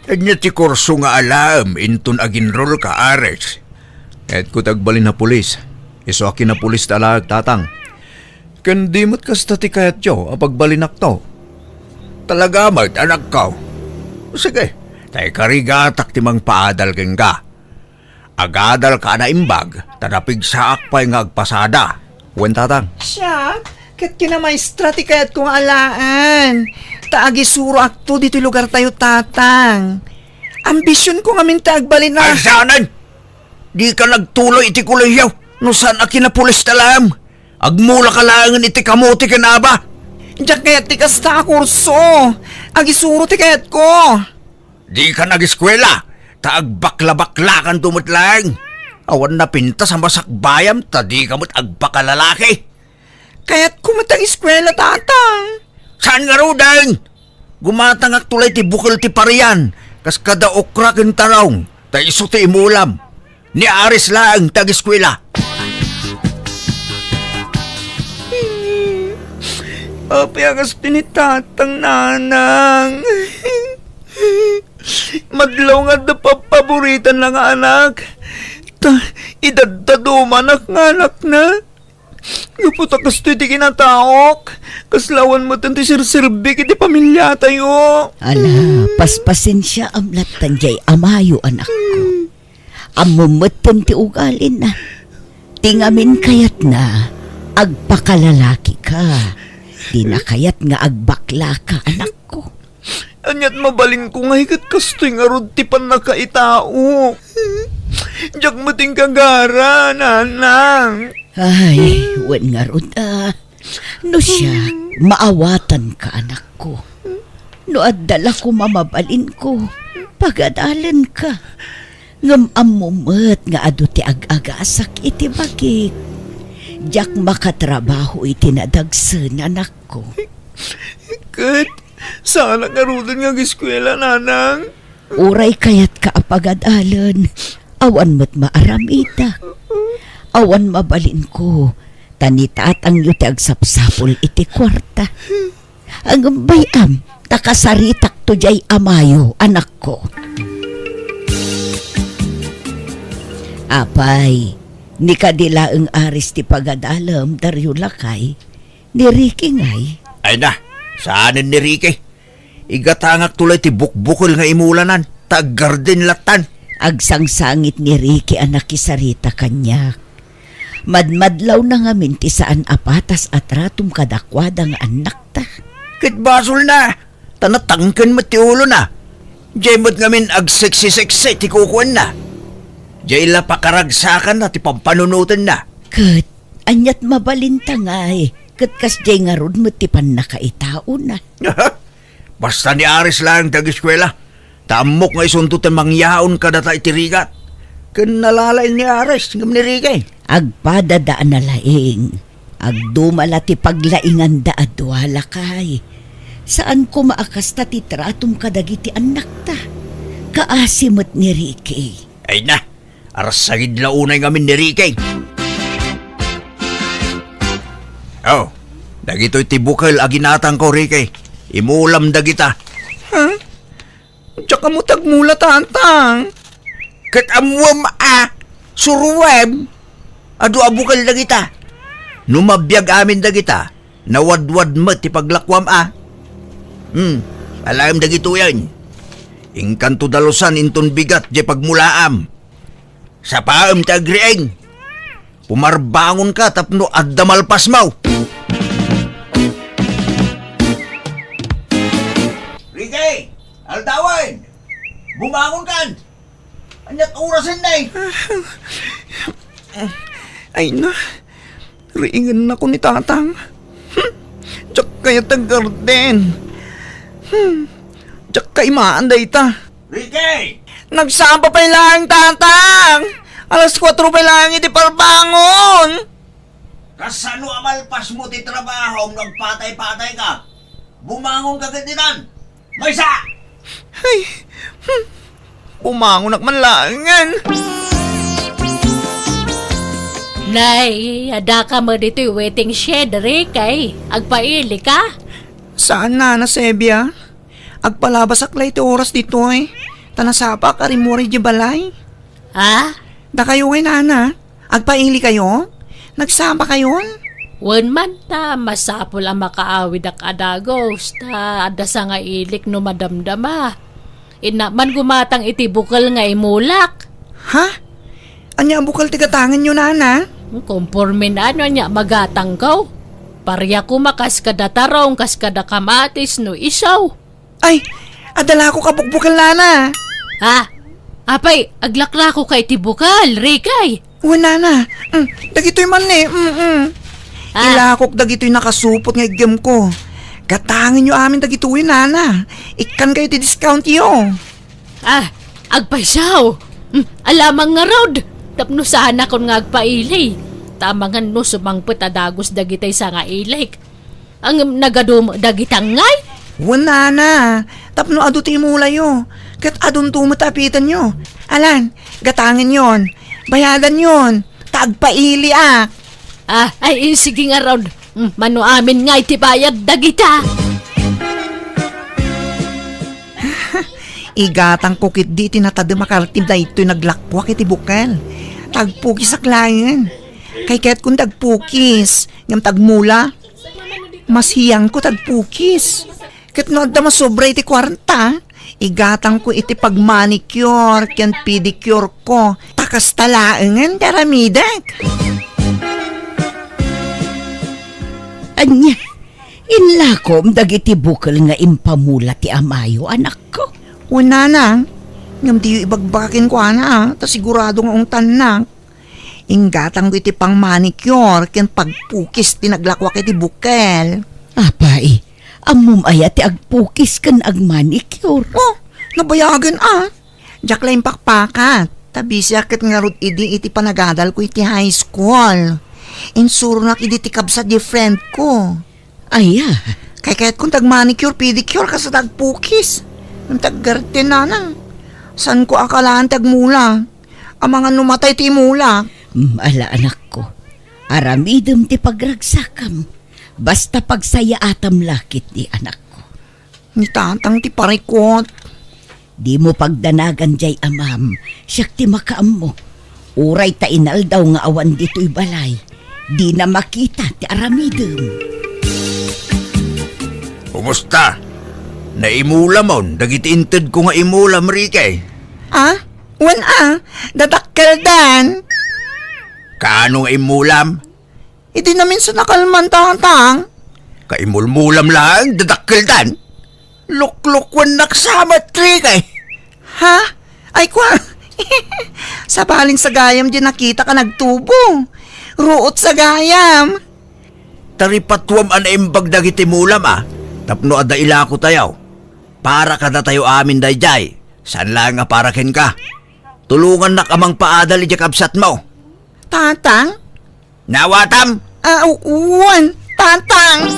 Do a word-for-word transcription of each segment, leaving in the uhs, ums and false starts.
Ania ti kurso nga alaem inton aginrol ka, Aris? Kayatko ti agbalin a pulis. Isu a kinapulis ti alaek, Tatang. Ken di met kasta ti kayatyo a pagbalinakto. Talaga met, anakko. Sige, ta ikarigatak ti mangpaadal kenka. Agadalka a naimbag, ta napigsaak pay nga agpasada. Wen, Tatang. Siak, ket kinamaestra ti kayatko nga alaen. Ta agisuroakto ditoy lugartayo, Tatang. Ambisionko ngamin ti agbalin a Ay, saanen! Dika nagtuloy iti kolehiyo no saan a kinapulis ti alaem. Agmulaka laengen iti kamote ken aba. Diak kayat ti kasta a kurso. Agisuro ti kayatko. Dika ageskuela, ta agbaklabaklakanto met laeng. Awan napintas a masakbayam ta dika met agpakalalaki. Kayatko met ageskuela, Tatang. Saan ngaruden? Gumatangakto lay ti bukel ti parian, kas kada okra ken tarong, ta isu ti imulam. Ni Aris laeng ti ageskuela. Apay a kasta ni Tatang, Nanang? Madlaw nga adda papaboritanna nga anak. Ta, idaddadumanak nga anakna. Gapu ta kastoy ti kinataok, kasla awan met ti serserbik iti pamiliatayo. Ala, paspasensiaam lattan jay amayo, anakko. Ammom metten ti ugalina. Ti ngamin kayatna, agpakalalakika. Dina kayat nga agbaklaka, anakko. Aniat mabalinko ngay ket kastoy ngarud ti pannakaitaok. Diak met inkagara, Nanang. Ay, wen ngarud a. No siak, maawatanka, anakko. No adda la koma mabalinko, pagadalenka. Ngem ammo met nga adu ti ag-agasak iti bagik. Diak makatrabaho iti nadagsen, anakko. Ket saanak ngaruden nga ageskuela, Nanang. Uray kayatka a pagadalen, awan met maaramidak. Awan mabalinko, ta ni tatangyo ti agsapsapul iti kuarta. Ngem bay-am, ta kasaritakto jay amayo, anakko. Apay, ni kadi laeng Aris ti pagadalem, Dario lakay, ni Ricky ngay? Ay na, saanen ni Ricky. Igatangakto lay ti bukbukel nga imulanan, ta aggarden lattan. Agsangsangit ni Ricky a nakisarita kaniak. Madmadlawna ngamin ti saan a patas a tratom kadakuada nga annakta. Ket basolna, ta natangken met ti ulona. Jay met ngamin agseksi-seksi ti kukuenna. Jay la pakaragsakanna ti pampanunotenna. Ket aniat mabalinta ngay, ket kasjay ngarud met ti pannakaitaona. Basta ni Aris laeng ti ageskuela, ta ammok nga isunto ti mangyaon kadata iti rigat. Ken nalalaing ni Aris ngem ni Ricky. Agpadada a nalaing. Agduma la ti paglainganda a dua, lakay. Saan koma a kasta ti tratom kadagiti annakta. Kaasi met ni Ricky. Ay na, arsagid la unay ngamin ni Ricky. Oh, dagitoy ti bukel a ginatangko, Ricky. Imulam dagita. Ha? Diak ammo ti agmula, Tatang. Ket ammuem a, suroem. Adu a bukel dagita. No mabiag amin dagita, nawadwad met ti paglakuam a. Hmm, alaem dagitoyen. Inkanto dalusan inton bigat jay pagmulaam. Sapaem ti agriing. Pumarbangonka tapno adda malpasmo. Ricky! Aldawen! Bumangonkan! Aniat orasen, nay? Ay na, riingennako ni Tatang. Hmm, diak kayat ti aggarden. Hmm, diak kaimaan dayta. Ricky! Nagsapa pay laeng, Tatang! Alas kuatro pay laeng iti parbangon! Kasano a malpasmo ti trabahom no agpatay-patayka? Bumangonka ketditan! Maysa! Ay, hmm. Bumangonak man laengen. Nay, addaka met ditoy waiting shed, Ricky. Agpailika? Saan, Nana Sebia? Agpalabasak la iti oras ditoy. Ta nasapak a rimmuar idiay balay. Ha? Dakayo ngay, nana, agpailikayo? Nagsapakayon? Wen man ta masapul a makaawid a dagus ta adda sangailik no madamdama. Innak man gumatang iti bukel nga imulak. Ha? Ania a bukel ti gatangenyo, nana? Konporme no ania magatangko. Paria koma kas kada tarong, kas kada kamatis no isaw. Ay, adda lakok a bukbukel, nana. Ha? Apay, aglakoko ka iti bukel, Ricky? Wen, nana. Mm, dagitoy man ni. Mm, mm. Ah. Ilakok dagitoy nakasupot nga iggimko. Gatangenyo amin dagitoy, nana. Ikkankayo ti discountyo. Ah, agpayso. Mm, alamang ngarud. Tapno saanakon nga agpaili. Ta amangan no sumangpet a dagus dagitay sangailik. Ngem nagadu met dagita ngay? Wen, nana, tapno adu ti imulayo, ket adunto met ti apitenyo. Alan, gatangenyon, bayadanyon, ta agpailiak. Ah, ay, sige ngarud. Mm, mano amin ngay ti bayad dagita? Igatangko ketdi ti natadem a kartim daytoy naglakuak iti bukel. Ta agpukisak laeng. Kaykayatkon ti agpukis, ngem ta agmula. Masiyangko ti agpukis. Ket no adda masobra iti kuarta, igatangko iti pagmanicure ken pedicure ko. Ta kasta laengen ti aramidek. Ania, inlakom dagiti bukel nga impamula ti amayo, anakko? Wen, nana. Ngem diyo ibagbaga kenkuana, a, ta sigurado nga ungtannak. Inggatangko iti pangmanicure ken pagpukis ti naglakuak iti bukel. Apay, ammom aya ti agpukis ken agmanicure? Oh, nabayagen a. Diak la impakpakat, ta bisiak ket ngarud idi iti panagadalko iti high school. Insuronak idi ti kabsat diay friendko. Aya? Kaykayatkon ti agmanicure, pedicure, kas ta agpukis. Ngem ti aggarden, nanang. Saanko a kalaan ti agmula. Amangan no matay ti imulak. Mm, ala, anakko. Aramidem ti pagragsakam. Basta pagsayaatam la ketdi, anakko. Ni tatang ti parikut. Dimo pagdanagan diay amam, siak ti makaammo. Uray ta inaldaw nga awan ditoy balay, dina makita ti aramidem. Kumusta? Naimulamon dagiti intedko nga imulam, Ricky? Ah? Wen a, dadakkeldan. Kaano nga imulam? Idi naminsan a kalman, tatang. Kaimulmulam laeng, dadakkeldan. Luklukwennak sa met, Ricky. Ha? Ay, kwa. Sabalin sa gayam diay nakitak a nagtubo. Ruot sa gayam. Taripatuam a naimbag dagiti mulam a tapno adda ilakotayo. Para kadatayo amin daydiay. Saan laeng a para kenka. Tulongannak a mangpaadal idiay kabsatmo. Tatang? Naawatam? Ah, wen, tatang.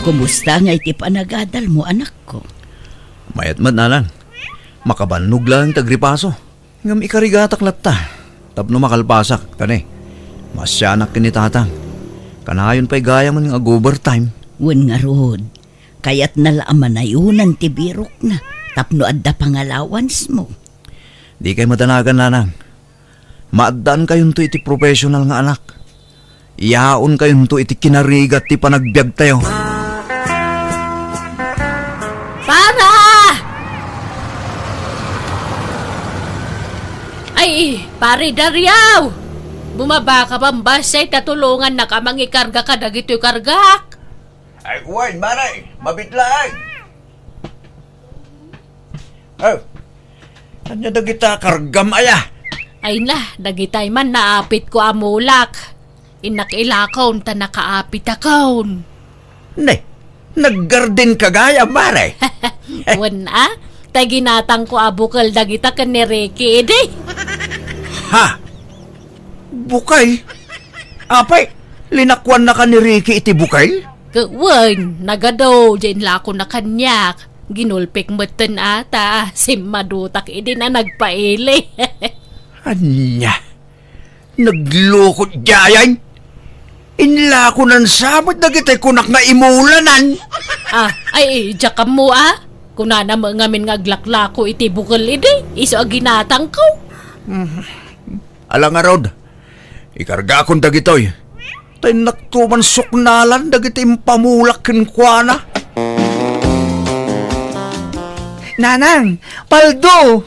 Kumusta ngay ti panagadalmo, anakko? Mayat met, nanang. Makabannog laeng ti agripaso. Ngem ikarigatak latta tapno makalpasak, ta ne, maasianak ken ni tatang. Kanayon pay gayamen nga ag-overtime. Wen ngarud, kayatna la a manayonan ti birokna tapno adda pangalawansmo. Dikay madanagan, nanang. Maaddankayonto iti professional nga anak. Yaonkayonto iti kinarigat ti panagbiagtayo. Para! Ay, Pare Dario! Bumabaka bambasay ta tulongannak a mangikarga kadagitoy kargak. Ay, wen, Mare, mabitlaeng. Oh, ania dagita kargam aya? Ay na, dagitay man naapitko a mulak. Innak ilakon ta nakaapitakon. Ne, naggarden ka gayam, Mare? Wen a, ta ginatangko a bukel dagita ken ni Ricky idi. Ha? Bukel? Apay, linakuannaka ni Ricky iti bukel? Ket wen, nagadu, diay inlakona kaniak. Ginulpek metten a ta simmadutak idi a nagpaili. Ania? Nagloko diayen? Inlakonan sa met dagiti kunak nga imulanan. Ah, ay, diak ammo a. Kunana met ngamin nga aglaklako iti bukel idi, isu a ginatangko. Ala ngarud, ikargakon dagitoy. Ta innakto man suknalan dagiti impamulak kenkuana. Nanang, paldo!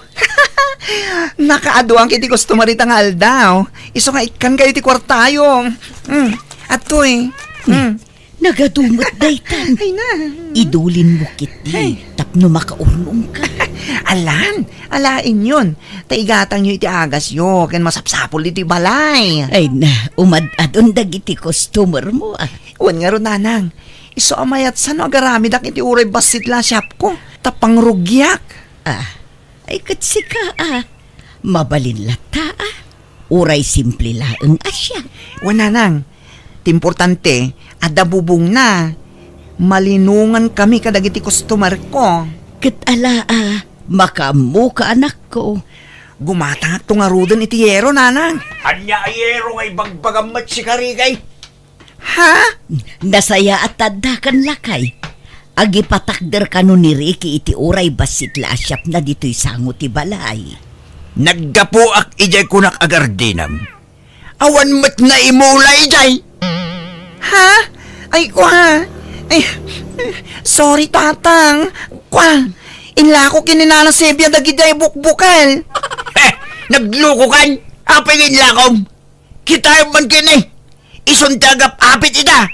Nakaaduan iti customer ita nga aldaw. Isu nga ikkan kayo ti kuartayo. Mm, atoy. Mm. Nagadu met daytan. Ay na. Idulinmo ketdi tapno makaurnongka. Alan, alaenyon. Ta igatangyo iti agasyo ken masapsapul iti balay. Ay na, umad-adon dagiti customer mo, ah. Wen ngarud, nanang. Isu a mayat sa no agaramidak iti uray bassit la a shopko. Ta pangrugiak. Ah, ay ket sika, ah. Mabalin latta, ah. Uray simple laeng a siak. Wen, nanang, ti importante, adda bubongna. Malinongan kami kadagiti customerko. Ket ala, ah, makaammoka, anakko. Gumatangakto ngaruden iti yero, nanang. Ania a yero nga ibagbagam met sika, Ricky? Ha? Nasayaat ta addakan, lakay. Agipatakder kano ni Ricky iti uray bassit la a shopna ditoy sango ti balay. Naggapuak idiay kunak a gardinam. Awan met naimula idiay. Ha? Ay, kwa. Ay, sorry, tatang. Kwa. Inlako ken ni Nana Sebia dagidiay bukbukel. Eh, naglukokan. Apay nga inlakom? Kitaem man ken, eh. Isun ti agap-apit ita.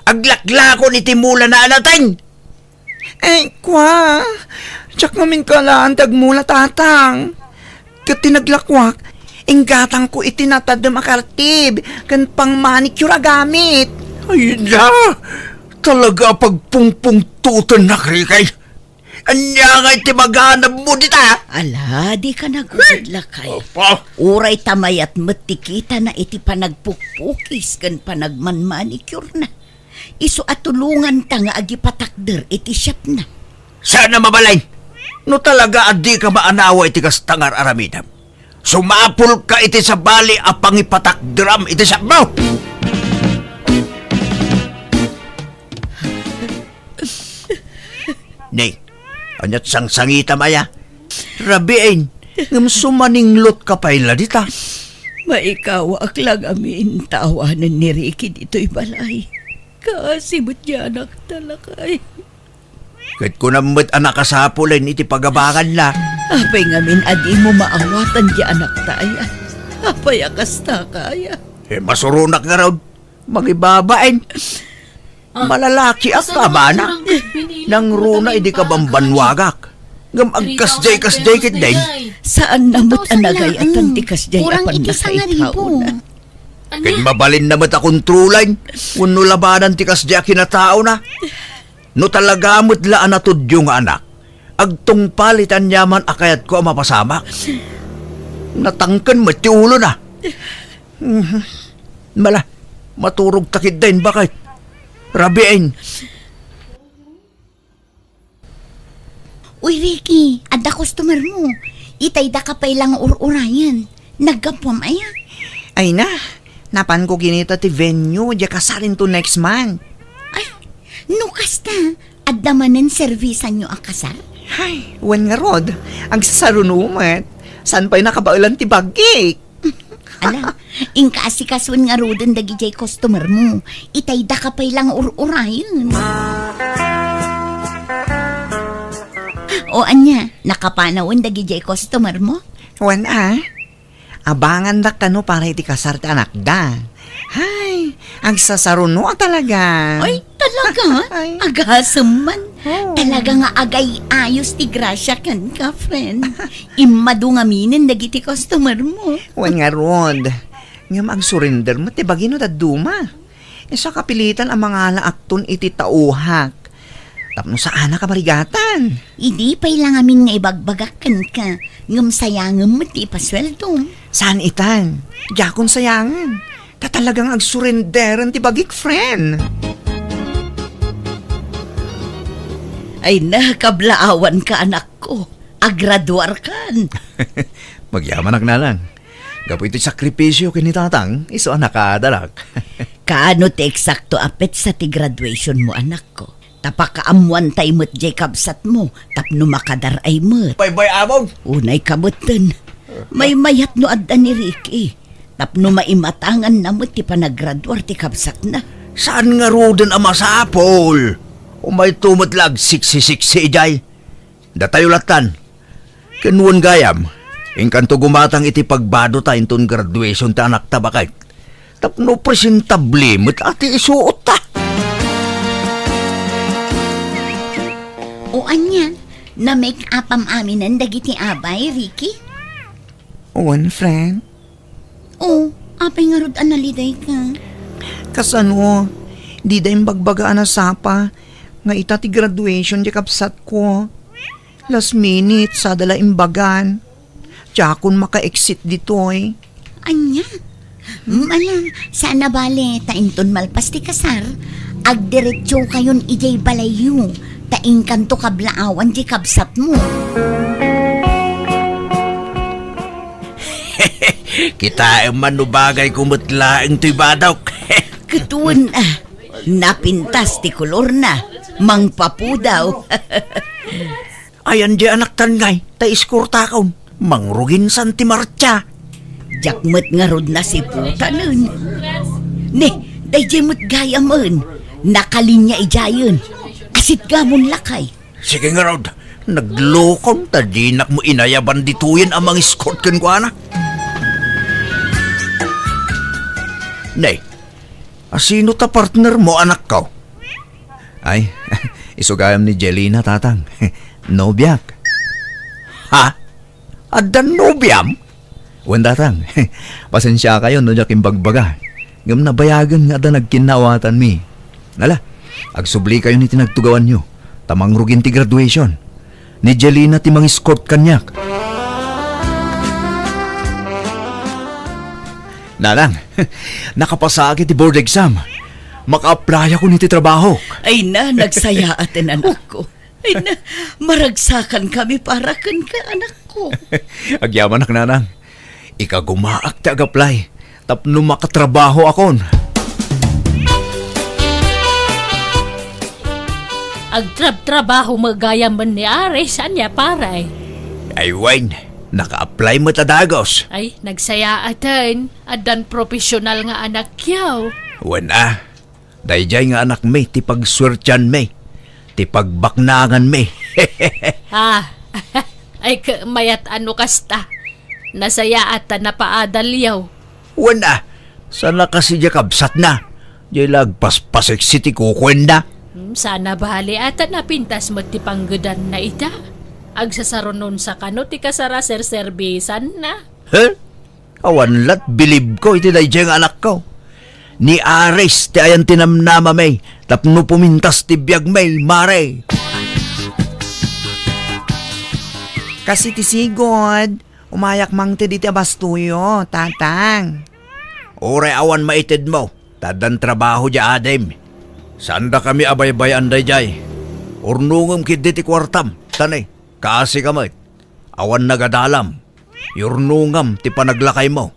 Aglaklakon iti mulana a nateng. Eh, kwa, diak ngamin kalaan ti agmula, tatang. Ket ti naglakuak, inggatangko iti natadem a kartib ken pang-manicure a gamit. Ay na, talaga a pagpungpungtotennak, Ricky. Ania ngay ti maganabmo dita? Ala, dika nagurod, lakay. Apa? Uray ta mayat met ti kitana iti panagpukpukis ken panagman-manicure na. Isu a tulonganta nga agipatakder iti shopna. Saan a mabalin? No talaga a dika maanawa iti kasta nga ar-aramidem, sumapulka iti sabali a pangipatakderam iti shopmo. Nay, ania't sangsangitam aya? Rabiin, ngem sumaninglotka pay la dita. Maikawak la ngamin ta awanen ni Ricky ditoy balay. Kaasi met diay anakta, lakay. Ket kunam met a nakasapulen iti pagabanganna. Apay ngamin a dimo maawatan diay anakta aya? Apay a kastaka aya? Eh, masuronak ngarud. Mangibabain. Ah, malalakiak, kasano amana. Nangruna idi kabambanwagak. Ngem agkasdiay-kasdiay ketdin. Saanna met a nagay-atan ti kasdiay a pannakaikauna. Ket mabalinna met a kontrolan wenno labanan ti kasdiay a kinataona. No talaga met la a natudyo nga anak, agtungpal iti aniaman a kayatko a mapasamak. Natangken met ti ulona. Mhm. Mala, maturogta ketdin, baket. Rabiin. Uy, Ricky, adda customer mo. Itay daka pay la nga ur-urayen. Naggapuam aya? Ay na, napanko kinita ti venue, diay kasar into next month. Ay, no kasta, adda manen servisanyo a kasar? Ay, wen ngarud, agsasaruno met. Saan pay nakabaelan ti bagik? Ala, inka asikasuen ngaruden dagidiay customer mo. Itay daka pay la nga ur-urayen. O ania, nakapanawen dagidiay customer mo? Wen a. Abangandak kano para iti kasar ti anakda. Hay, agsasaruno a talaga. Ay, talaga? Ay. Agasem man. Oh. Talaga nga agay-ayos ti grasia kenka, friend. Immadu ngaminen dagiti customer mo. Wen ngarud. Ngem agsurrender met ti bagi no dadduma. Isu a kapilitan a mangala akton iti tauhak. Tapno saanak a marigatan. Idi pay la ngamin nga ibagbagak kenka, ngem sayangem met ti ipasueldom. Saan itan? Diakon sayangen. Ta talaga nga agsurrenderen ti bagik, friend. Ay na, kablaawanka, anakko. Agraduarkan. Magyamanak, nanang. Gapu iti sakripisio ken ni tatang, isu a nakaadalak. Kaano ti eksakto a petsa ti graduation mo, anakko? Ta pakaammoantay met jay kabsatmo tapno makadar-ay met. Baybay-amon. Unay kabetten. Maymayat no adda ni Ricky. Tapno maimatanganna met ti panagraduar ti kabsatna. Saan ngaruden a masapul? Umayto met la agsiksi-siksi idiay. Datayo lattan. Ken wen gayam, inkanto gumatang iti pagbadota inton graduation ti anakta baket. Tapno presentable met a ti isuotta. O ania, na-make-upam aminen dagiti abay, Ricky? Wen, friend. O, apay ngarud a nalidayka? Kasano, dida imbagbaga a nasapa nga ita ti graduation ti kabsatko. Last minute, sada la imbagan. Diakon maka-exit ditoy. Ania? Hmm, ala, saan a bale, ta inton malpas ti kasar, agdiretsokayon idiay balayyo, ta inkanto kablaawan ti kabsatmo. Kitaem man no bagayko met laeng toy badok. Ket wen, ah, napintas ti kolorna, mangpapudaw. Ayan di anaktan ngay, ta iskortakon, mangruginsan ti martsa. Diak met ngarud nasiputanen. Ne, daydiay met gayamen, nakalinya idiayen. Asitgamon lakay. Sige ngarud, naglukon ta dinak mo inayaban ditoyen a mangiskort kenkuana. Ne, asino ta partner mo, anakko? Ay, isu gayam ni Jelina, tatang. Nobiak. Ha? Addan nobiam? Wen, tatang. Pasensiakayon no diak imbagbaga. Ngem nabayagen nga adda nagkinnaawatanmi. Ala, agsublikayon iti nagtugawanyo, ta mangrugin ti graduation. Ni Jelina ti mangiskort kaniak. Nanang, nakapasaak iti board exam. Maka-applyakon iti trabahok. Ay na, nagsayaaten, anakko. Ay na, maragsakan kami para kenka, anakko. Agyamanak, nanang. Ikagumaak ti ag-apply tapno makatrabahoakon. Agtrabtrabaho met gayamen ni Aris, ania, pare? Ay wen, naka-apply met a dagus. Ay, nagsayaaten, addan profesional nga anakyo. Wen a, daydiay nga anakmi ti pagsuertianmi, ti pagbaknanganmi. Ah, ay, ket mayat a no kasta. Nasayaat ta napaadalyo. Wen a, saan a kas idiay kabsatna. Diay la agpaspaseksi ti kukuenda. Hmm, saan a bale a ta napintas met ti panggedanna ita. Agsasarunon sa kano ti kasar a serserbisanna. He? Awan lat bilibko iti daydiay nga anakko. Ni Aris ti ayan ti namnamami tapno pumintas ti biagmi, mare. Kas iti sigud, umayak mangted iti abastoyo, tatang. Uray awan maitedmo, ta addan trabaho diay adim. Saandakami a baybay-an daydiay. Urnongem ketdi ti kuartam, ta ne, kaasika met. Awan nagadalam. Yurnongam ti panaglakaymo.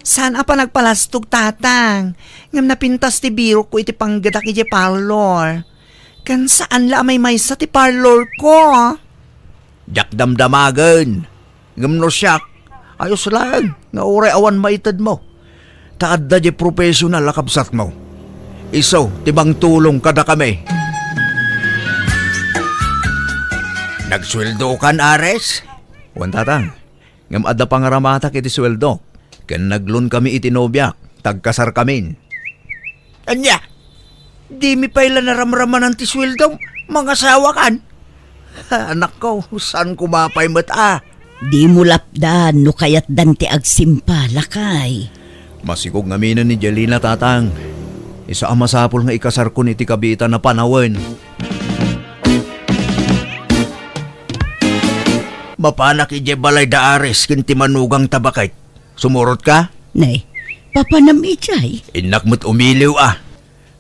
Saan a panagpalastog, tatang, ngem napintas ti birokko iti panggedak idiay parlor. Ken saan la a maymaysa ti parlorko. Diak damdamagen. Ngem no siak, ayos laeng nga uray awan maitedmo. Ta adda diay professional a kabsatmo. Isu ti mangtulong kadakami. Nagsueldokan, Ares? Wen, tatang. Ngem adda pangaramatak iti sueldo, ken nagloan kami iti nobiak, ta agkasarkamin. Ania? Dimi pay la naramramanan ti sueldom? Mangasawakan? Anakko, saan koma pay met a? Dimo lapdan no kayatdan ti agsimpa, lakay. Masikog ngaminen ni Jelina, tatang. Isu a masapul nga ikasarkon iti kabiitan a panawen. Mapanak idiay balay da Ares ken ti manugang ta baket. Sumurotka? Nay, papanam idiay? Innak met umiliw a.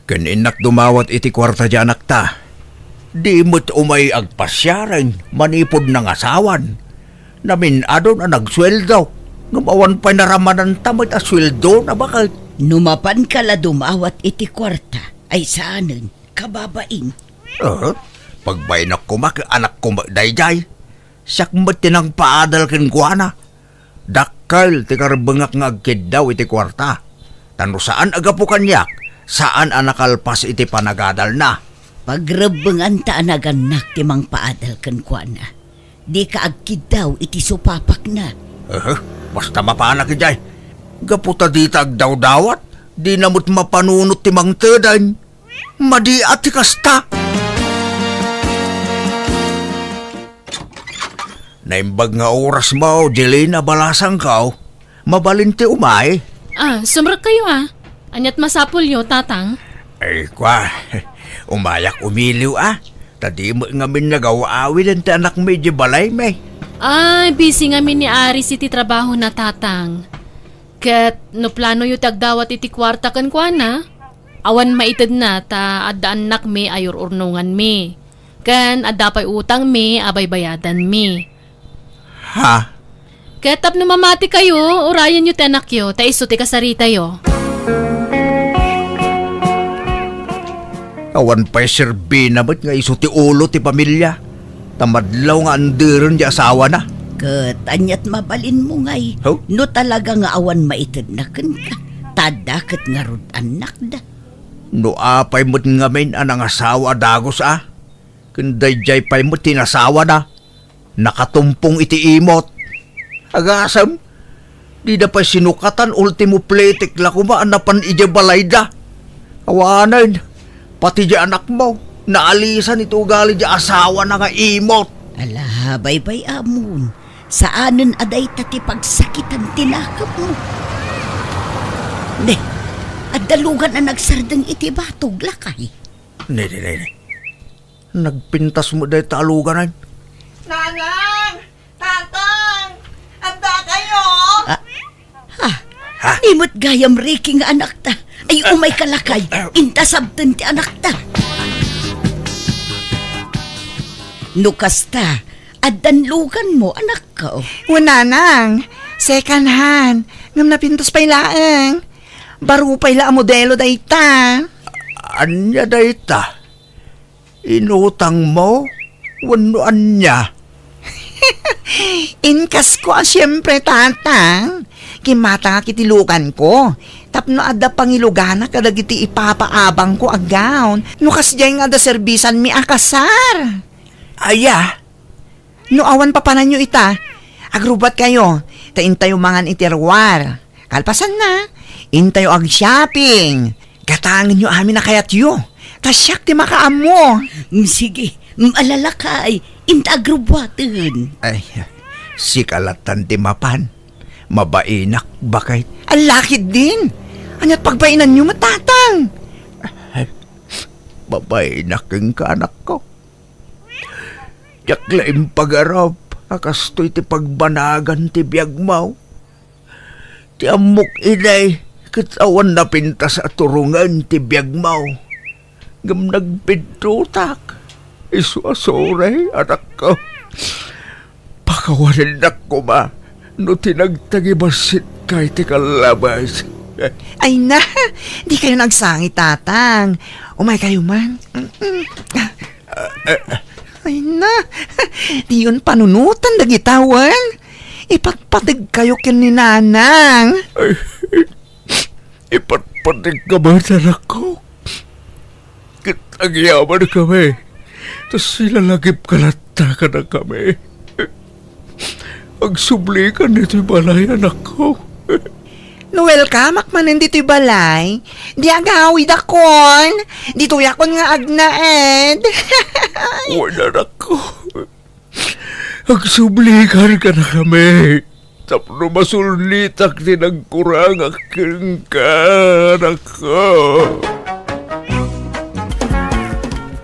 Ken innak dumawat iti kuarta diay anakta. Di met umay agpasiaren manipud nangasawan. Namin-adon a nagsueldo. Ngem awan pay naramananta met a sueldona baket. No mapanka la dumawat iti kuarta, ay saanen, kababain. Eh, pagbainak koma ket anakko met daydiay. Siak met ti nangpaadal kenkuana. Dakkel ti karebbengak nga agkiddaw iti kuarta. Ta no saan a gapu kaniak, saan a nakalpas iti panagadalna. Pagrebbenganta a nagannak ti mangpaadal kenkuana. Dika agkiddaw iti supapakna. Eh, basta mapanak idiay. Gapu ta dita agdawdawat, dina met mapanunot ti mangtedeng. Madi a ti kasta. Naimbag nga orasmo, Jelena, balasangko. Mabalin ti umay? Ah, sumrekkayo, ah. Ania't masapulyo, Tatang? Ay, kwa, umayak umiliw, ah. Ta di met ngamin nagaw-awiden ti anakmi idiay balaymi. Ay, busy ngamin ni Aris iti trabahona, Tatang. Ket no planoyo ti agdawat iti kuarta kenkuana, awan maitedna ta adda annakmi a ur-urnonganmi. Ken adda pay utangmi a baybayadanmi. Ha? Ket tapno mamatikayo, urayenyo ti anakyo, ta isu ti kasaritayo. Awan pay serbina met nga isu ti ulo ti pamilia, ta madlaw nga anderen ti asawana. Ket ania't mabalinmo ngay, Huh? no talaga nga awan maitedna kenka, ta adda ket ngarud annakda. No apay met ngamin a nangasawa a dagus a, ken daydiay pay met ti nasawana, nakatumpong iti imot. Agasem, dida pay sinukatan, ultimo pletek la koma a napan idiay balayda. Awanen, pati di anakmo, naalisan iti ugali di asawana nga imot. Ala, baybay-amon, saanen a dayta ti pagsakitan ti nakemmo. Ne, adda lugan a nagsardeng iti batog, lakay. Ne, ne, ne, ne. Nagpintas met dayta a luganan. Nanang! Tatang! Adda kayo? Ah, ha? Ha? Di met gayam, Ricky, nga anakta. Ay, umay ka lakay. Inta sabten ti anakta. No kasta, addan luganmo, anakko. Wen, Nanang. Second hand. Ngem napintas pay laeng. Baro pay la a modelo dayta. Ania dayta? Inutangmo? Wenno ania? Inkasko a siempre, Tatang. Kimmatangak iti luganko. Tapno adda pangiluganak kadagiti ipapaabangko a gown. No kasdiay nga adda serbisanmi a kasar. Aya? No awan papananyo ita, agrubbuatkayo, ta intayo mangan iti ruar. Kalpasanna, intayo ag-shopping. Gatangenyo amin a kayatyo, ta siak ti makaammo. Mm, sige, mm, ala lakay, inta agrubbuaten. Ay, sika lattan ti mapan. Mabainak, baket. Ala ketdin. Ania't pagbainanyo met, Tatang? Ay, mabainak kenka, anakko. Diak la impagarop a kastoy ti pagbanagan ti biagmo. Ti ammok idi, ket awan napintas a turongen ti biagmo. Ngem nagpiddutak. Isu a sorry, anakko. Pakawanennak koma no ti nagtagibassit ka iti kallabas. Ay na, dikayo agsangit, Tatang. Umaykayo man. Mm-mm. Ay na, diyon panunotan dagita, wen. Ipatpategkayo ken ni Nanang. Ay, ipatpategka met, anakko. Ket agyamankami, ta silalagipka latta kadakami. Agsublikan ditoy balay, anakko. No welcomeak manen ditoy balay, di agawidakon. Ditoyakon nga agnaed. Wen, anakko. Agsublikan kadakami tapno masulnitak ti nagkurangak kenka, anakko.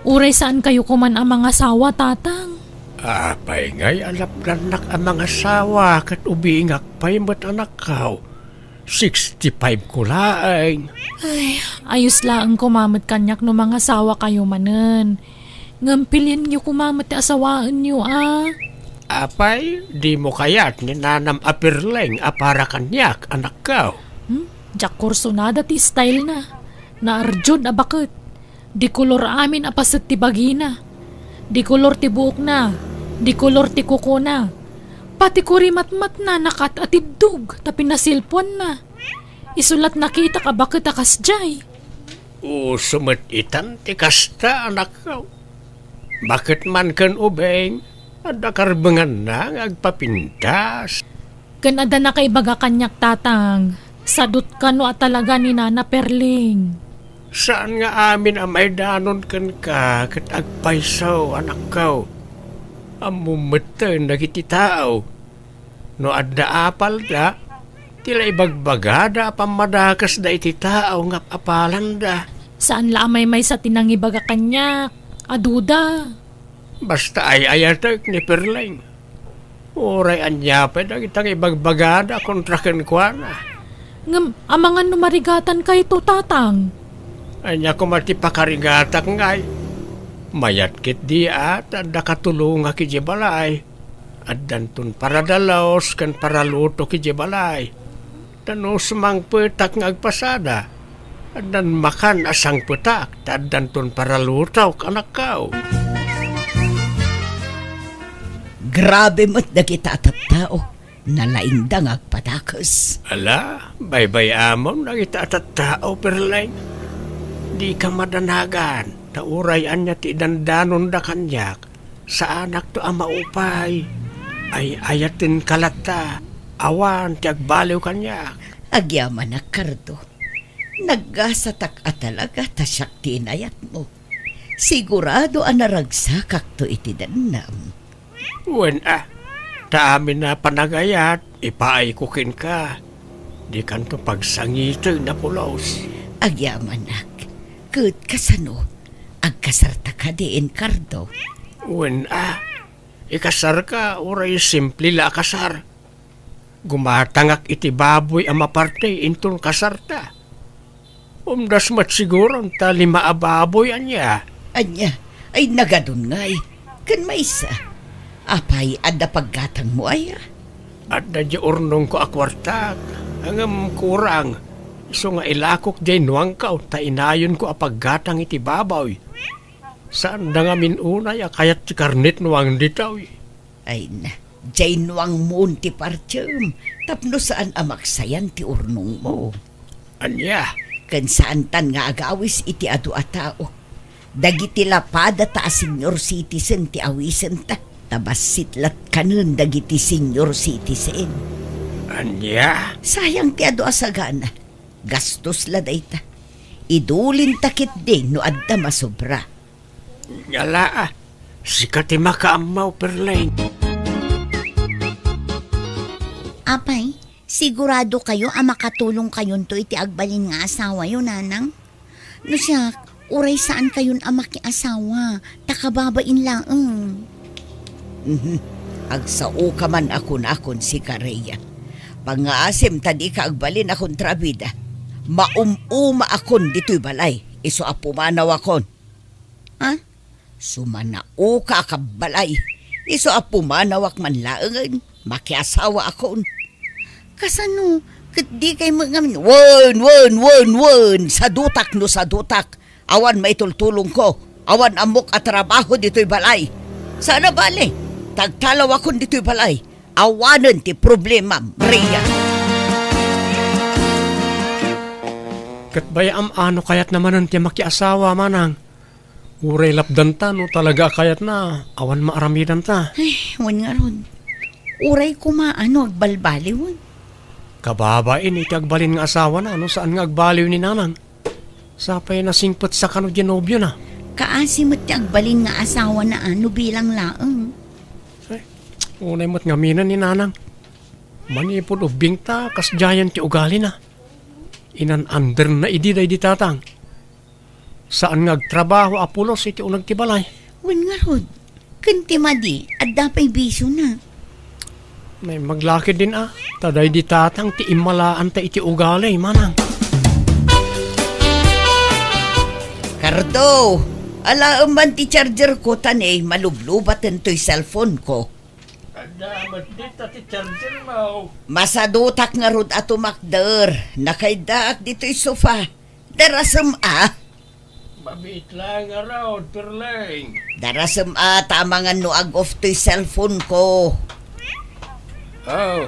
Uray saankayo koman a mangasawa, Tatang? Apay ngay a napnannak a mangasawa ket ubingak pay met, anakko? Sixty-five ko laeng. Ay, ayos laeng koma met kaniak no mangasawakayo manen. Ngem pilienyo koma met ti asawaenyo, a. Apay, dimo kayat ni nanam a pirleng a para kaniak, anakko? Hmm? Diak kursunada ti style na. Naarjud a baket. Di kolor amin a paset ti bagina. Di kolor ti buokna. Di kolor ti kukona. Pati kurimatmatna nakat-atiddog ta pinasilpuanna. Isu la't nakitak a baket a kasdiay. Uso met itan ti kasta, anakko. Baket man ken ubing, adda karbenganna nga agpapintas. Ken adda nakaibaga kaniak, Tatang. Sadut kano a talaga ni Nana Perling. Saan nga amin a maidanon kenka ket agpayso, anakko. Ammom metten dagiti tao. No adda apalda, ti la ibagbagada a pammadakesda iti tao nga apalanda. Saan la a maymaysa ti nangibaga kaniak a duda. Basta ay-ayatek ni Perleng. Uray ania pay dagita nga ibagbagada kontra kenkuana. Ngem amangan no marigatanka ito, Tatang? Ania koma ti pakarigatak ngay? Mayat ketdi a ta adda katulongak idiay balay. Addanton paradalos ken paralutok idiay balay. Ta no sumangpetak nga agpasada, addan makan a sangpetak ta addanton paralutok, anakko. Grabe met dagita a tattao. Nalaingda nga agpadakes. Ala, baybay-amon dagita a tattao, Perleng. Dika madanagan, ta uray ania ti idandanonda kaniak, saanakto a maupay. Ay-ayatenka latta, awan ti agbaliw kaniak. Agyamanak, Cardo. Naggasatak a talaga ta siak ti inayatmo. Sigurado a naragsakakto iti dennam. Wen a, ta amin a panagayat, ipaayko kenka. Dikanto pagsangiten a pulos. Agyamanak, ket kasano? Agkasarta kadi, Cardo? Wen a, ikasarka, uray simple la a kasar. Gumatangak iti baboy a maparte inton kasarta. Umdas met siguron ta lima a baboy, ania? Ania? Ay, nagadun ngay. Ken maysa. Apay, adda paggatangmo aya? Adda di urnongko a kuartak, ngem kurang. Isu nga ilakok diay nuangko ta inayonko a paggatang iti baboy. Saanda ngamin unay a kayat ti karnet nuang ditoy. Ay na, diay nuangmon ti partiem, tapno saan a maksayan ti urnongmo. Ania? Ken saantan nga agawis iti adu a tao. Dagiti lapadata a senior citizen ti awisenta, ta bassit lat kanen dagiti senior citizen. Ania? Sayang ti adu a sagana. Gastos la dayta. Idulinta ketdi no adda masobra. Ala, sika ti makaammo, Perleng. Apay, sigurado kayo a makatulong kayonto iti agbalin nga asawayo, Nanang? No siak, uray saan kayon a makiasawa, ta kababain laeng. Mhm. Agsaoka man a kunakon, sika, Rhea. Pangngaasim ta dika agbalin a kontrabida. Maum-uma akon ditoy balay, isu a pumanaw akon. Ha? Sumanaoka a kabbalay. Isu a pumanawak man laengen, makiasawa akon. Kasano? Ket dikay met ngamin, wen, wen, wen, wen, sadutak no sadutak. Awan maitultulongko. Awan ammok a trabaho ditoy balay. Saan a bale, ta agtalawakon ditoy balay. Awanen ti problemam, Rhea. Ket bay-am a no kayatna manen ti makiasawa, Manang. Uray lapdanta no talaga a kayatna, awan maaramidanta. Ay, wen ngarud. Uray koma a no agbalbaliwen. Kababain iti agbalin nga asawana no saan nga agbaliw ni Nanang. Sapay nasingpetsa kano diay nobiona. Kaasi met ti agbalin nga asawana a no bilang laeng. Ay, unay met ngaminen ni Nanang. Manipud ubbingta, kasdiayen ti ugalina. Inan-anderna idi daydi tatang. Saan nga agtrabaho a pulos iti uneg ti balay. Wen ngarud, ken ti madi, adda pay bisiona. Naimbag la ketdin a, ta daydi tatang ti immalaanta iti ugali, Manang. Cardo, alaem man ti charger ko ta ne, malublubaten toy cellphone ko. Adda met dita ti charger mo. Masadutak ngarud a tumakder, nakaidaak ditoy sofa. Darasem a. Mabiit laeng ngarud, Perleng. Darasem a ta amangan no ag-off toy cellphone ko. Oh,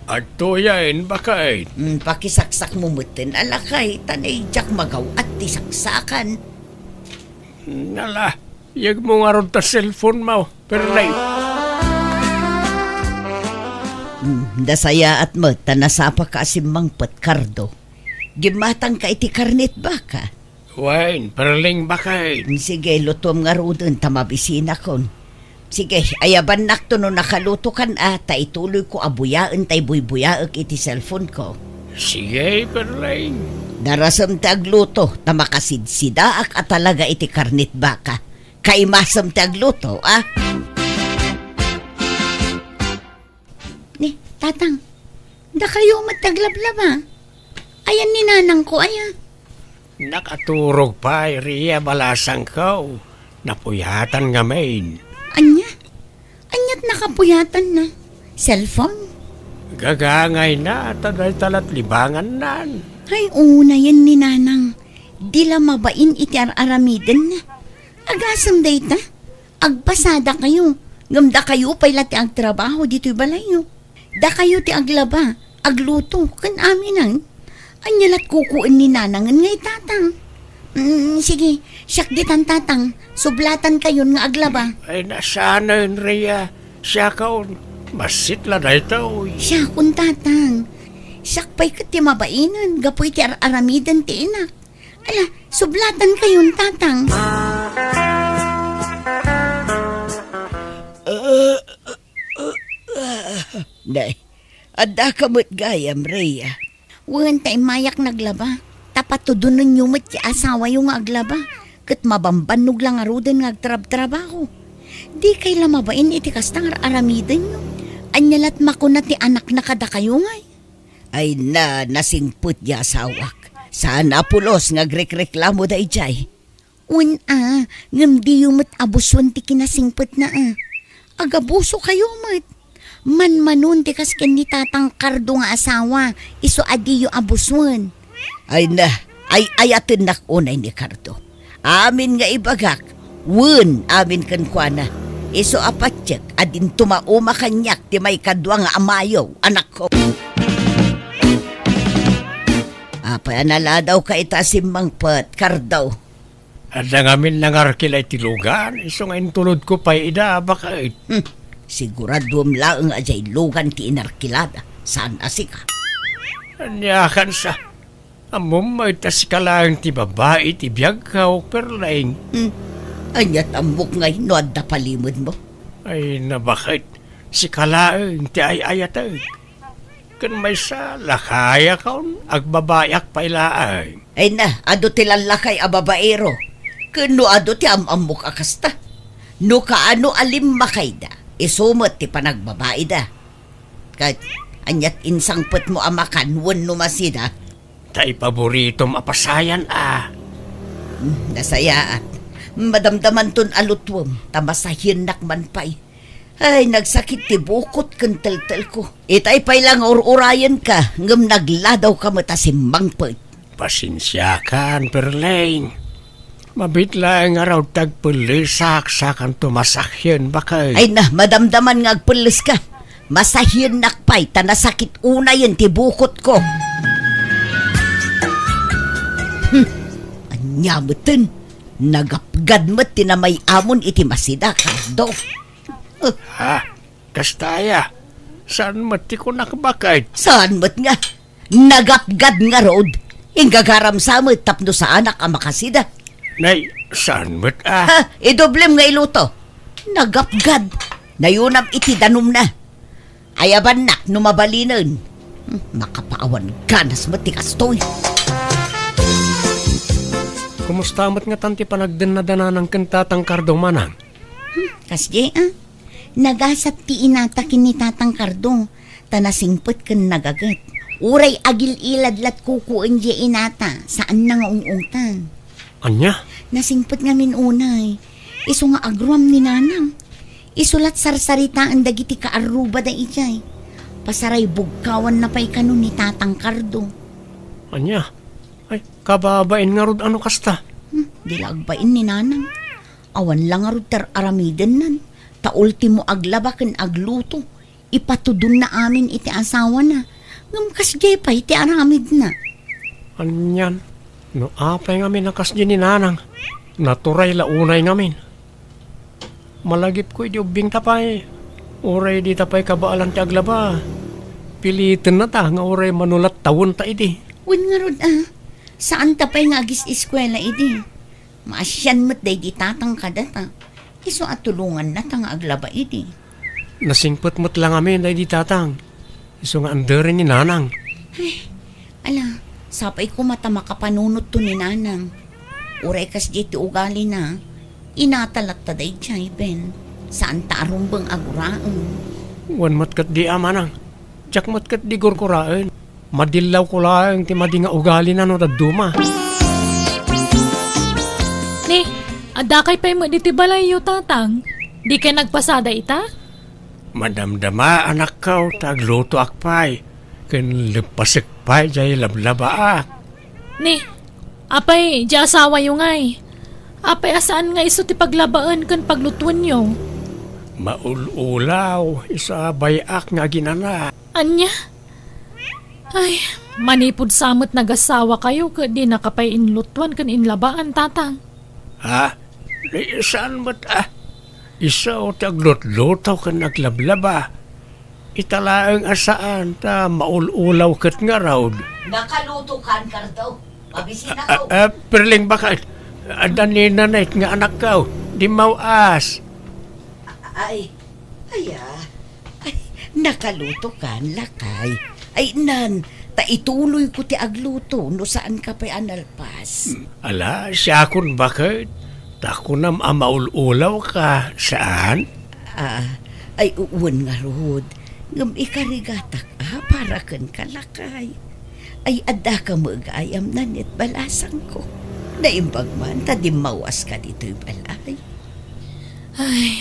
adtoyen, baket. Hmm, pakisaksakmo metten a lakay, ta nay diak magaw-at ti saksakan. Nala, yegmo ngarud ta cellphone mo, Perleng. Hmm, nasayaat met ta nasapaka a simmangpet, Cardo. Gimmatangka iti karnet baka. Wen, Perleng, baket. Sige, lutuem ngaruden ta mabisinakon. Sige, ayabannakto no nakalutokan a, ta ituloyko a buyaen tay buybuyaek iti cellphone ko. Sige, Perleng. Darasem ti agluto, ta makasidsidaak a talaga iti karnet baka. Kaimasem ti agluto, a? Ni, Tatang, dakayo met ti aglablaba. Ayan ni nanangko, aya? Nakaturog pay, Ria, balasangko. Napuyatan ngamin. Ania? Aniat nakapuyatanna? Cellphone? Gagangayna, ta dayta lat libangannan. Ay, unayen ni Nanang. Di la mabain iti ar-aramidenna. Agasem dayta? Agpasadakayo, ngem dakayo pay la ti agtrabaho ditoy balayyo. Dakayo ti aglaba, agluto, ken aminen. Ania lat kukuyen ni Nanangen nga itatang? Mm, sige, siak ditan, Tatang. Sublatankayon nga aglaba. Ay, nasanen, Ria. Siakon, massit la daytoy. Siakon, Tatang. Siak pay ket ti mabainen gapu iti ar-aramiden ti inak. Ala, sublatan kayon, Tatang. Nay, adda ka met gayam, Rhea? Wen, ta immayak naglaba. Ta patudonenyo met ti asawayo nga aglaba. Ket mabambannog la ngaruden nga agtrabtrabaho. Di kay la mabain iti kasta nga ar-aramidenyo. Ania lat makuna ti anakna kadakayo ngay? Ay na, nasingpet ti asawak. Saan a pulos nga agrekreklamo daydiay. Wen a, ngem diyo met abusuen ti kinasingpetna a. Agabusokayo met. Manmanon ti kas ken ni Tatang Cardo nga asawa, isu a diyo abusuen. Ay na, ay-ayatennak unay ni Cardo. Amin nga ibagak, wen amin kenkuana. Isu a patiek a dinto mauma kaniak ti maikadua nga amayo, anakko. Apay a naladawka ita a simmangpet, Cardo? Adda ngamin nangarkila iti lugan, isu nga intulodko pay ida, baket. Hmm. Siguraduem laeng a diay lugan ti inarkilada, saan a sika. Ania kansa? Ammom met a sika laeng ti babai ti biagko, Perleng. Hmm. Aniat ammok ngay no adda palimedmo? Ay, na baket, sika laeng ti ay-ayatek. Ken maysa, lakayakon, agbabaiak pay laeng. Ay na, adu ti lallakay a babaero. Ken no adu ti am-ammok a kasta. No kaano a limmakayda, isu met ti panagbabaida. Ket aniat insangpetmo a makan wenno masida? Ta ipaboritom a pasayan a. Hmm, nasayaat. Madamdamanton a lutuem, ta masahiennak man pay. Ay, nagsakit ti bukot ken teltelko. Itay pay la nga ur-urayenka, ngem nagladawka met a simmangpet. Pasensiakan, Perleng. Mabiit laeng ngarud ti agpellesak, sakanto masahien, baket. Ay na, madamdaman nga agpelleska. Masahiennak pay ta nasakit unayen ti bukotko. Hmm. Ania meten? Nagapgad met ti namay-amon iti masida, Cardo. Eh. Ha? Kasta aya? Saan met ti kunak, baket? Saan met nga? Nagapgad ngarud. Inggagaram sa met tapno saanak a makasida. Nay, saan met a? Ha? Idoblem nga iluto. Nagapgad. Nayunam iti danumna. Ayabannak no mabalinen. Hmm, makapaawan ganas met ti kastoy. Kumusta met ngatan ti panagdennada ni Nanang ken Tatang Cardo, manang? Hmm, kasdi, a? Nagasat ti inata ken ni Tatang Cardo, ta nasingpet ken nagaget. Uray agil-ilad lat kukuyen diay inata, saanna nga ung-ungtan. Ania? Nasingpet ngamin unay. Isu nga agruam ni Nanang. Isu lat sarsaritaen dagiti kaarrubada idiay. Pasaraybugkawanna pay kano ni Tatang Cardo. Ania? Ay, kababain ngarud a no kasta. Hmm, Di la agbain ni Nanang. Awan la ngarud ti ar-aramidennan, ta ultimo aglaba ken agluto, ipatudonna amin iti asawana. Ngem kasdiay pay ti aramidna. Anian, no apay ngamin a kasdi ni Nanang, naturay la unay ngamin. Malagipko idi ubbingta pay, uray dita pay kabaelan ti aglaba, pilitennata nga uray mano latta tawenta idi. Wen ngarud a, saanta pay nga agis-eskuela idi. Maasian met daydi tatang kadata. Isu a tulongannata nga aglaba idi. Nasingpet met la ngamin daydi tatang. Isu nga anderen ni Nanang. Ay, ala, sapay koma ta makapanunotto ni Nanang. Uray kasdiay ti ugalina, inata latta daydiay, Ben. Saanta a rumbeng a guraen. Wen met ketdi a, Manang. Diak met ketdi gurguraen. Madillawko laeng ti madi nga ugalina no dadduma. Ni, addakay pay met ditoy balayyo, Tatang? Dikay nagpasada ita? Madamdama, anakko, ta aglutoak pay, ken leppasek pay jay lablabaak. Ni, apay, di asawayo ngay? Apay a saan nga isu ti paglabaen ken paglutuenyo? Maul-ulaw, isu a bay-ak nga aginana. Ania? Ay, manipud sa met nagasawakayo ket dinaka pay inlutuan ken inlabaan, Tatang. Ha? Ni saan met a? Isu ti aglutluto ken aglablaba. Ita laeng a saan ta maul-ulaw ket ngarud. Nakalutokan, Cardo. Mabisinako. Ah, ah, Perling, baket. Adda ni Nanay nga anakko. Dimmaw-as. Ay, aya. Ay, nakalutokan, lakay. Ay, nan, ta ituloyko ti agluto no saanka pay a nalpas. Hmm, ala, siakon baket. Ta kunam a maul-ulawka, saan? Ah, ay, u-, wen ngarud. Ngem ikarigatak a para kenka, lakay. Ay, addaka met gayam, Nanay, balasangko. Naimbag man ta dimmawaska ditoy balay. Ay.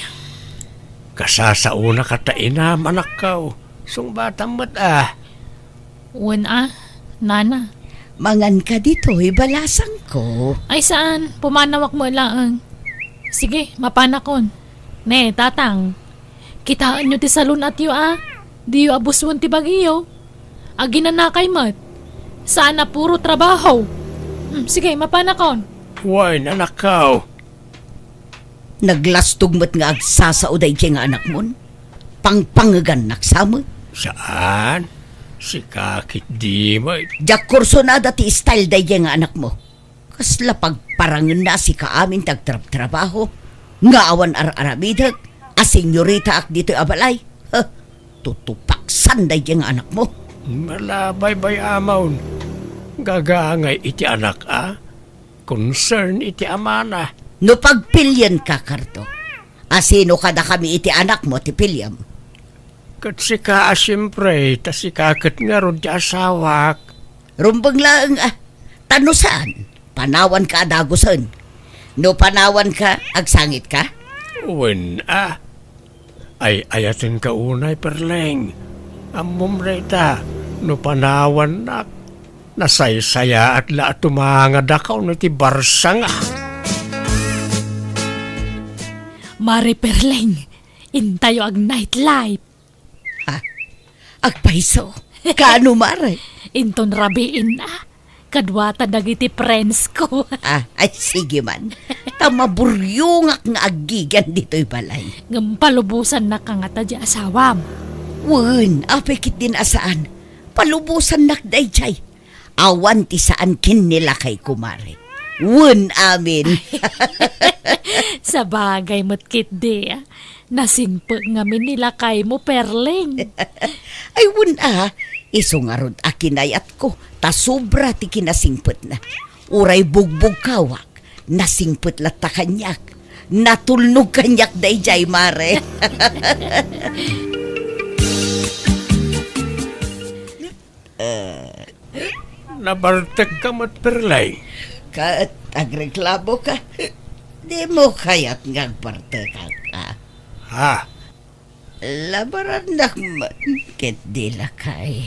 Kasasaonaka ta inam, anakko. Sungbatam met a. Wen a, Nana. Manganka ditoy balasangko. Ay saan, pumanawak met laeng. Sige, mapanakon. Ne, Tatang. Kitaenyo ti salun-atyo a. Diyo abusuen ti bagiyo. Aginanakay met. Saan a puro trabaho. Hmm, sige, mapanakon. Wen, anakko. Naglastog met nga agsasao daydiay nga anakmon. Pangpangegannak sa met. Saan? Sika ketdi met. Diak kursunada ti style daydiay nga anakmo. Kasla pagparangenna a sika amin ti agtrabtrabaho nga awan ar-aramidek a senyoritaak ditoy a balay. Huh, tutupaksan daydiay nga anakmo. Ala, baybay-amon. Gagangay iti anak a. Concern iti amana. No pagpilienka, Cardo, a sino kadakami iti anakmo ti piliam? Ket sika a siempre, ta sika ket ngarud ti asawak. Rumbeng laeng a, ta no saan, panawanka a dagusen. No panawanka, agsangitka? Wen a. Ay-ayatenka unay, Perleng. Ammom dayta, no panawannak, nasaysayaat la a tumangadakaw no ti barsanga. Mare Perleng, intayo ag-nightlife. Ha? Agpayso? Kaano, Mare? Inton rabiin a. Kaduata dagiti friends ko. Ah, ay, sige man. Ta maburyongak nga aggigian ditoy balay. Ngem palubosannak kangata di asawam. Wen, apay ketdin a saan. Palubosannak daydiay. Awan ti saan ken ni lakayko, Mare. Wen amin. Sabagay met ketdi, ah. Nasingpet ngamin ni lakaymo, Perleng. Ay, wen a, isu ngarud a kinayatko, ta sobra ti kinasingpetna. Uray bugbugkawak, nasingpet latta kaniak. Natulnog kaniak daydiay, Mare. Eh, nabartekka met, Perleng? Ket agreklamoka? Dimo kayat nga agbartekak, a? Ha? Labarannak met, ket di lakay.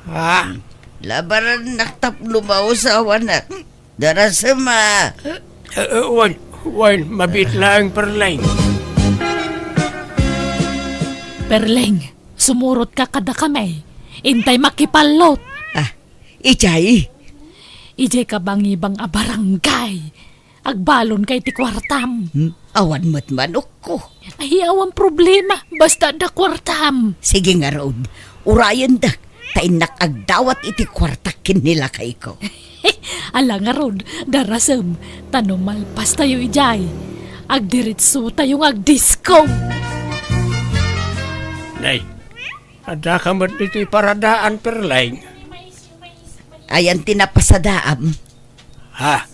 Ha? Labarannak tapno mausawanak. Darasem a. Eh, eh, wen, wen, mabiit laeng, Perleng. Perleng, sumurotka kadakami. Intay makipallot. Ah, idiay? Idiay kabangibang a barangay. Agbalonka iti kuartam. Hmm? Awan met manokko. Ay, awan problema. Basta adda kuartam. Sige ngarud, urayendek, ta innak agdawat iti kuartak ken ni lakayko. Ala ngarud, darasem, ta no malpastayo idiay, agdiretsotayo nga agdisko. Nay, addaka met ditoy paradaan, Perleng? Ayan ti napasadaam. Ha?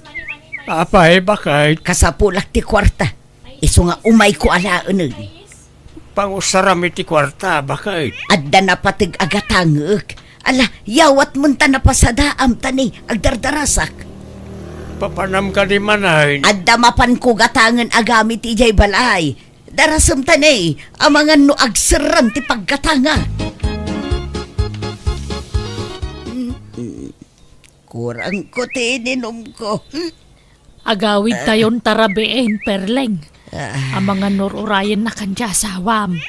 Apay, bakit? Kasapulak ti kuarta. Isu nga umayko alaenen. Pangusaram iti kuarta, bakit? Adda napateg a gatangek. Ala, yawatmon ta napasadaam ta ni agdardarasak. Papanam kadi manen? Adda mapanko gatangen a gamit idiay balay. Darasem ta ni, amangan no agserran ti paggatanga. Kurangko ti ininumko. Agawidtayon ta rabiin, Perleng. Ah. Amangan no ur-urayennakan ti asawam.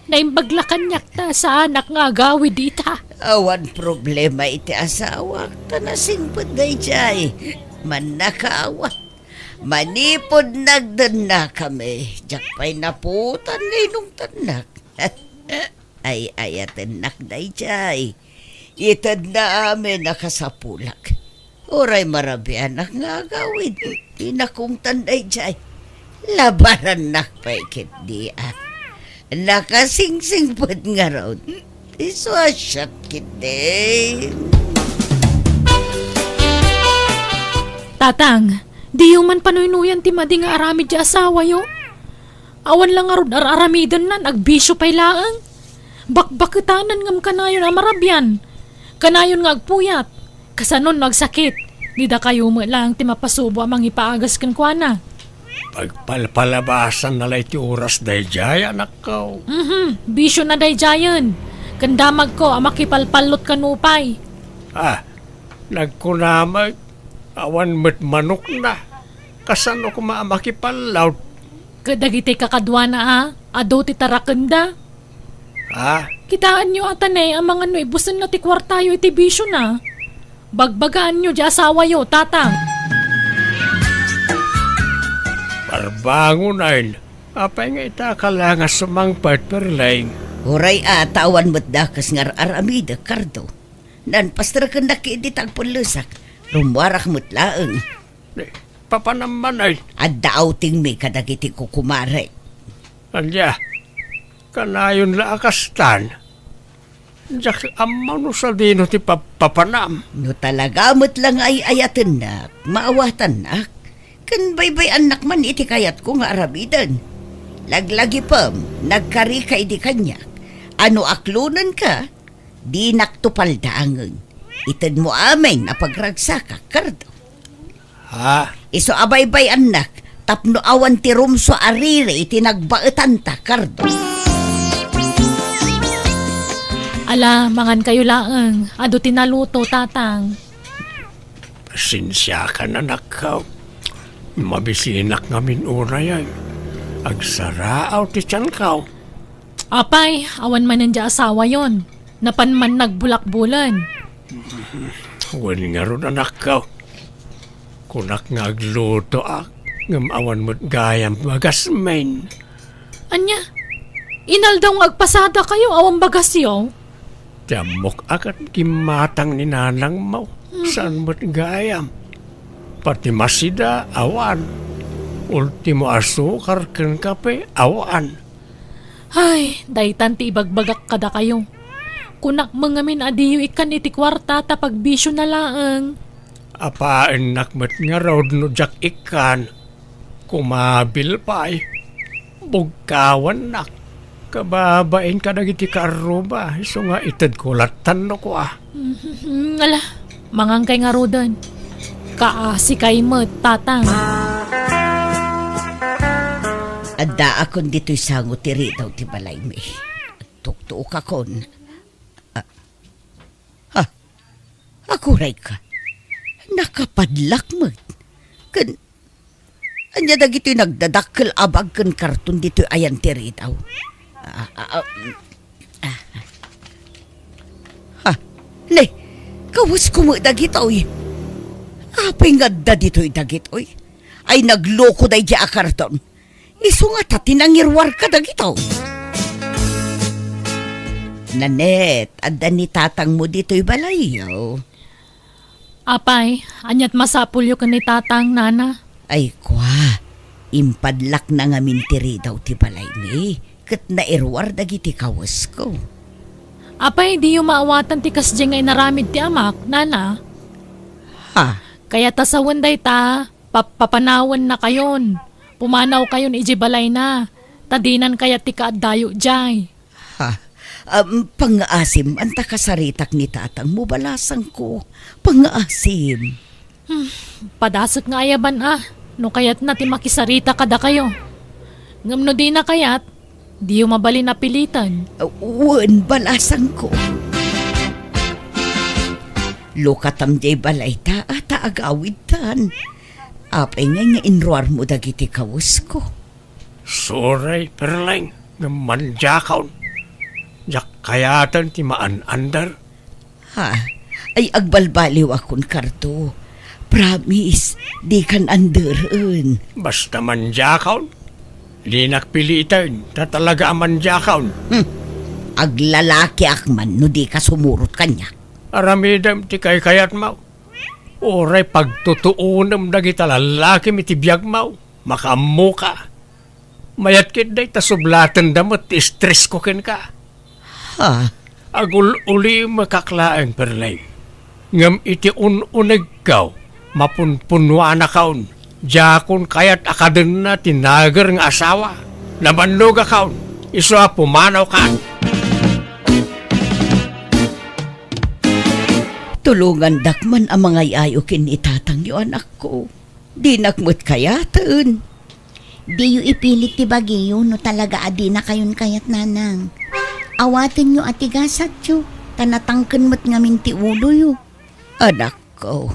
Naimbag la kaniak ta saanak nga agawid ita. Awan problema iti asawak, ta nasingpet daydiay. Mannakaawat. Manipud nagdennakami, diak pay naputan nga inungtannak. Ay-ayatennak daydiay. Itedna amin a kasapulak. Uray marabianak nga agawid, ti nakungtan daydiay. Labarannak pay ketdi a. Nakasingsingpet ngarud. Isu a siak ketdi. Tatang, diyo man panuynuyan ti madi nga aramid ti asawayo. Awan la ngarud ar-aramidennan, agbisio pay laeng. Bakbaketanan ngem kanayon a marabian. Kanayon nga agpuyat. Kasano no agsakit? Didakayo met laeng ti mapasubo a mangipaagas kenkuana. Pagpalpalabasanna la iti oras daydiay, anakko. Mhm, bisiona daydiayen. Ken damagko a makipalpallot kano pay. Ah, nagkuna met, awan met manokna. Kasano koma a makipallot? Ket dagiti kakaduana a, adu ti tarakenda. Ha? Kitaenyo a tanay amangan no ibusenna ti kuartayo iti bisiona. Bagbagaanyo ti asawayo, Tatang. Barbangonen, apay nga ita ka la nga sumangpet, Perleng? Uray a, ta awan met dakes nga ar-aramidek, Cardo. Nanpasterkennak idi ta agpellesak. Rummuarak met laeng. Di, papanam manen. Adda outingmi kadagiti kukumarek. Ania? Kanayon la a kastan? Diak ammo no sadino ti pap-, papanam. No talaga met la nga ay-ayatennak, maawatannak. Ken baybay-annak man iti kayatko nga aramiden. Laglagipem, nagkarika idi kaniak. A no aklonenka, dinakto paldaangen. Itedmo amin a pagragsakak, Cardo. Ha? Isu a baybay-annak tapno awan ti rumsua a riri iti nagbaetanta, Cardo. Ala, mangankayo laeng. Adu ti naluto, Tatang. Pasensiakan, anakko. Mabisinak ngamin unay, ay. Agsaraaw ti tianko. Apay, awan manen diay asawayon. Napan man nagbulakbulan. Wen ngarud, anakko. Kunak nga aglutoak, ngem awan met gayam bagasmin. Ania? Inaldaw nga agpasadakayo, awan bagasyo? Ti ammok a ket gimmatang ni nanangmo, saan met gayam. Pati masida, awan. Ultimo asukar ken kape, awan. Ay, daytan ti ibagbagak kadakayo. Kunak met ngamin a diyo ikkan iti kuarta ta pagbisiona laeng. Apaennak met ngarud no diak ikkan. Kumabil pay. Bugkawannak. Kababain kadagiti kaarruba, isu nga itedko lattan no kua. Mhm, ala, mangankay ngaruden. Kaasikay met, Tatang. Addaakon ditoy sango ti ridaw ti balaymi. Tuktuokakon. Ah, ha? Agurayka. Nakapadlak met. Ken Ania dagitoy nagdadakkel a bag ken karton ditoy ayan ti ridaw? Ah, ah, ah, mm, ah. Ha? Ne, kawesko met dagitoy. Apay nga adda ditoy dagitoy? Ay, nagloko daydi a karton. Isu ngata ti nangiruar kadagito. Nanette, adda ni tatangmo ditoy balayyo? Apay, ania't masapulyo ken ni tatang, nana? Ay, kua, impadlakna ngamin ti ridaw ti balaymi, ket nairuar dagiti kawesko. Apay, diyo maawatan ti kasdiay nga inaramid ti amak, nana? Ha? Kayat a sawen dayta, pap-, papanawennakayon. Pumanawkayon idiay balayna, ta dinan kayat ti kaaddayo idiay. Ha? Am, pangngaasim, anta kasaritak ni tatangmo, balasangko. Pangngaasim. Hmm, padasek nga ayaban a, no kayatna ti makisarita kadakayo. Ngem no dina kayat, diyo mabalin a piliten. Wen, balasangko. Lukatam diay balayta, ta agawidtan. Apay ngay nga inruarmo dagiti kawesko? Sorry, Perleng, ngem mandiakon. Diak kayaten ti maan-ander. Ha? Ay, agbalbaliwakon, Kardo. Promise, dikan anderen. Basta mandiakon, dinak piliten, ta talaga a mandiakon. Hmm. Aglalakiak man no dika sumurot kaniak. Aramidem ti kaykayatmo. Uray pagtutuonem dagita lallakim iti biagmo, makaammoka. Mayat ketdi ta sublatenda met ti estresko kenka. Ha? Agul-ulimekak laeng, Perleng. Ngem iti un-unegko, mapunpunnuanakon. Diakon kayat a kadenna ti nager nga asawa. Nabannogakon, isu a pumanawkan. Tulongandak man a mangay-ayo ken ni tatangyo, anakko. Dinak met kayaten. Diyo ipilit ti bagiyo no talaga a dinakayon kayat, nanang. Awatenyo a ti gasatyo, ta natangken met ngamin ti uloyo. Anakko.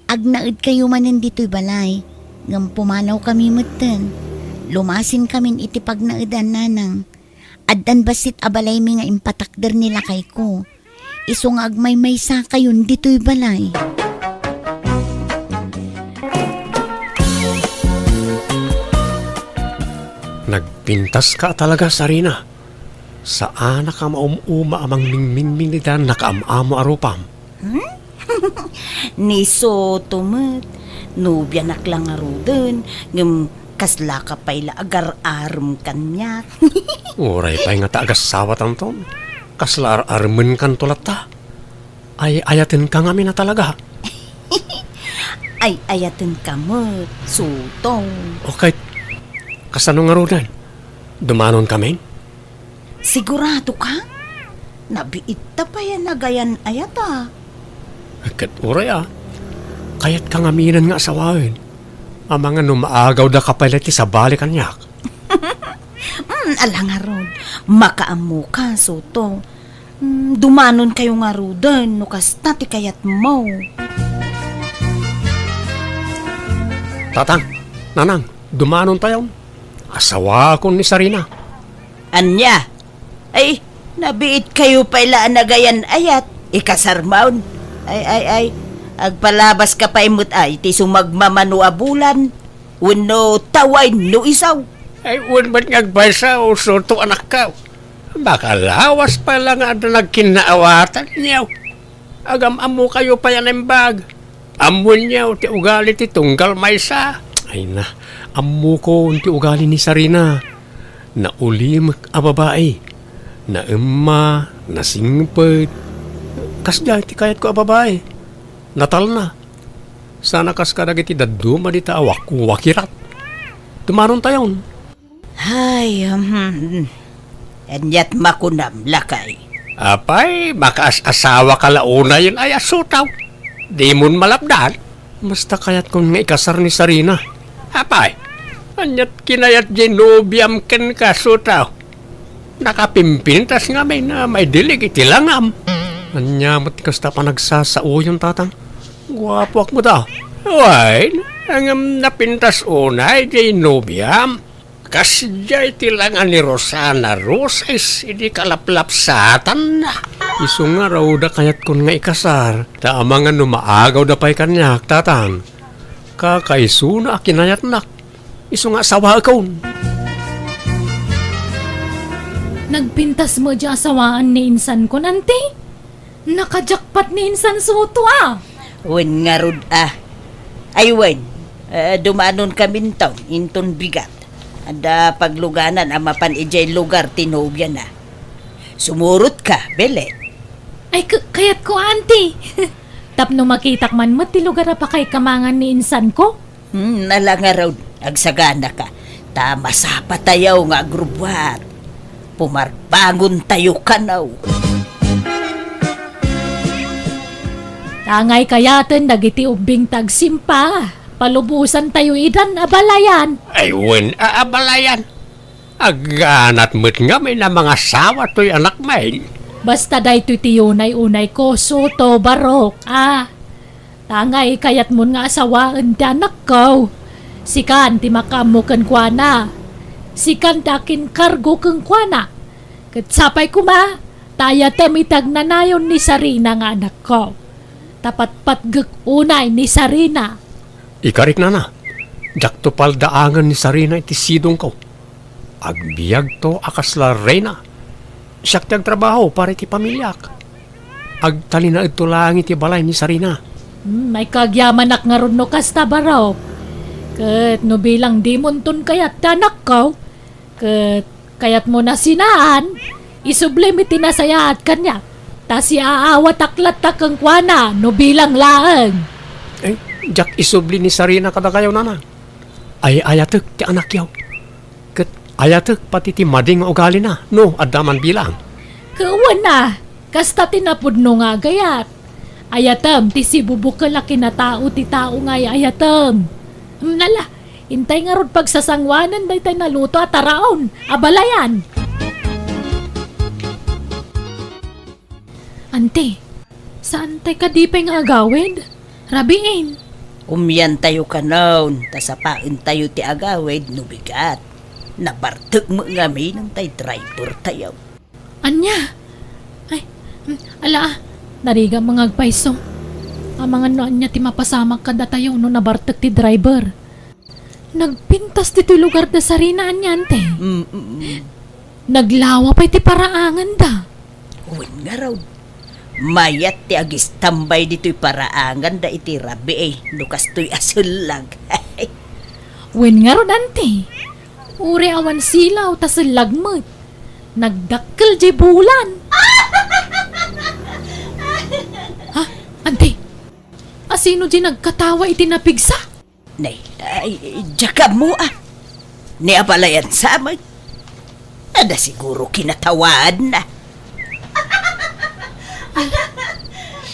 Agnaedkayo manen ditoy balay, ngem pumanawkami metten. Lumasinkamin iti pagnaedan, nanang. Addan bassit a balaymi nga impatakder ni lakayko. Isu nga agmaymaysakayon ditoy balay. Nagpintaska talaga, Sarina. Saanak a maum-uma a mangmingmingming ita nakaam-amo a rupam. Hmm? Ni Soto met, nobianak la ngaruden, ngem kaslaka pay la agar-arem kaniak. Uray pay nga ta agasawatanton, kasla ar-aremenkanto latta. Ay-ayatenka ngamin a talaga. Ay-ayatenka met, Soto. Okay, kasano ngaruden? Dumanonkamin? Sigurado ka? Nabiitta pay a nagayan-ayat a. Ket uray a, kayatka ngaminen nga asawaen. Amangan no maagawda ka pay la iti sabali kaniak. Mm, ala ngarud, makaammoka, Soto. Mm, dumanonkayo ngaruden no kasta ti kayatmo. Tatang, nanang, dumanontayon. Asawaakon ni Sarina. Ania? Ay, nabiitkayo pay la a nagayan-ayat. Ikasarmon. Ay, ay, ay. Agpalabaska pay met ay ti sumagmamano a bulan. Wenno tawayen no isaw. Ay, wen met nga agpaysa, o Soto, anakko. Makalawas pay la nga adda nagkinnaawatanyo. Agam-ammokayo pay a naimbag. Ammoenyo ti ugali ti tunggal maysa. Ay na, ammokon ti ugali ni Sarina. Naulimek a babai. Naemma, nasingpet. Kasdiay ti kayatko a babai. Natalna. Sana kas kadagiti dadduma dita a wakuwakirat. Dumanontayon. Ay, hmm. Ania't makunam, lakay? Apay, makaas-asawaka la unayen ay a Soto. Dimon malapdan. Basta kayatkon nga ikasar ni Sarina. Apay, ania't kinayat diay nobiam kenka, Soto? Nakapimpintas ngamin a maidilig iti langam. Ania met ti kasta panagsasaoyon, Tatang? Guapoak met a. Wen, Ngem napintas unay diay nobiam. Kasdiay ti langa ni Rosana Roses idi kalaplapsatanna. Isu ngarud a kayatkon nga ikasar, ta amangan no maagawda pay kaniak, Tatang. Kakaisuna a kinayatnak. Isu nga asawaekon. Nagpintas met diay asawaan ni insankon, Auntie? Naka-jackpot ni Insan Soto, a. Wen ngarud, a. Ay wen, eh, dumanon kaminton inton bigat. Adda pagluganan a mapan idiay lugar ti nobiana. Sumurotka, Belen. Ay, k-, kayatko, Auntie. Tapno makitak man met ti lugar a pakaikamangan ni insanko. Hmm, ala ngarud, agsaganaka. Ta masapatayo nga agrubbuat. Pumarbangontayo kano. Tangay kayaten dagiti ubbing ti agsimpa, palubosantayo idan, abalayan. Ay, wen, a, abalayan. Agganat met ngamin a mangasawa toy anakmin. Basta daytoy ti unay-unayko, Soto, Barok, a. Tangay kayatmon nga asawaen ti anakko. Sikan ti makaammo kenkuana. Sikan ti akinkargo kenkuana. Ket sapay koma, ta ayatem iti agnanayon ni Sarina nga anakko. Ta patpatgek unay ni Sarina. Ikarik, nana, diakto paldaangen ni Sarina iti sidongko. Agbiagto a kasla reyna. Siak ti agtrabaho para iti pamiliak. Agtalinaedto laeng iti balay ni Sarina. Hmm, ay kagyamanak ngarud no kasta, Barok. Ket no bilang dimonton kayat ti anakko, ket kayatmo a sinaan, isublim iti nasayaat kaniak. Ta siaawatak latta kenkuana no bilang laeng. Eh, diak isubli ni Sarina kadakayo, nana. Ay-ayatek ti anakyo. Ket ayatek pati ti madi nga ugalina, no adda man bilang. Ket wen a, kasta ti napudno nga agayat. Ayatem ti sibubukel a kinatao ti tao nga ay-ayatem. Nala, intay ngarud pagsasangoanen daytay naluto a taraon, abalayan. Ante, saantay kadi pay nga agawid? Rabiin. Umiantayo kanon, ta sapaentayo ti agawid no bigat. Nabartek met ngamin tay drivertayo. Ania? Ay, mm, ala, ah, narigat nga agpayso. Amangan no ania ti mapasamak kadatayo no nabartek ti driver. Nagpintas ditoy lugar da Sarina, ania, ante? Mm, mm, mm. Naglawa pay ti paraanganda. Wen ngarud, mayat ti agistambay ditoy paraanganda iti rabii, no kastoy a sellag. Wen ngarud, ante. Uray awan silaw ta sellag met. Nagdakkel diay bulan. Ha? Ante? Asino diay nagkatawa iti napigsa? Nay, ay, diak ammo, a. Ni abalayan sa met. Adda siguro kinatawaanna. Ay,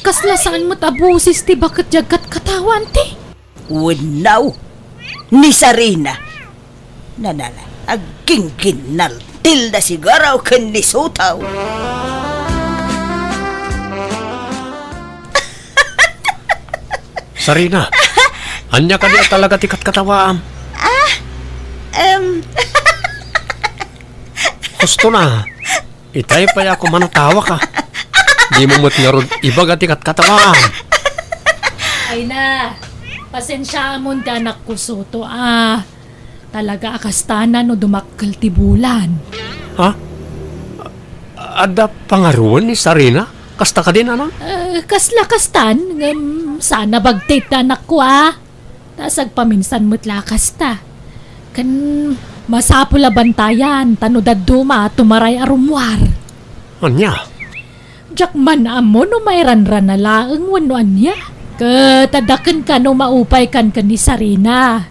kasla saan met a boses ti baket diay agkatkatawa, ante? Wenno, ni Sarina. Nanala, agginginnaltilda siguro ken ni Soto. Sarina, ania kadi a talaga ti katkatawaam? Ah, em. Husto na. Itay pay a kumanatawaka. Dimo met ngarud ibaga ti katkatawaam. Ay na, pasensiaamon ti anakko, Soto, a. Talaga a kasta no dumakkel ti bulan. Ha? Adda pangaruan ni Sarina? Kasta kadi, nanang? Eh, kasla kastan, ngem saan a bagtit ti anakko, a. Ta sagpaminsan met la kasta. Ken masapul a bantayan, ta no dadduma, tumaray a rummuar. Ania? Diak man ammo no mairanrana laeng wenno ania. Ket adda kenka no maupaykan ken ni Sarina.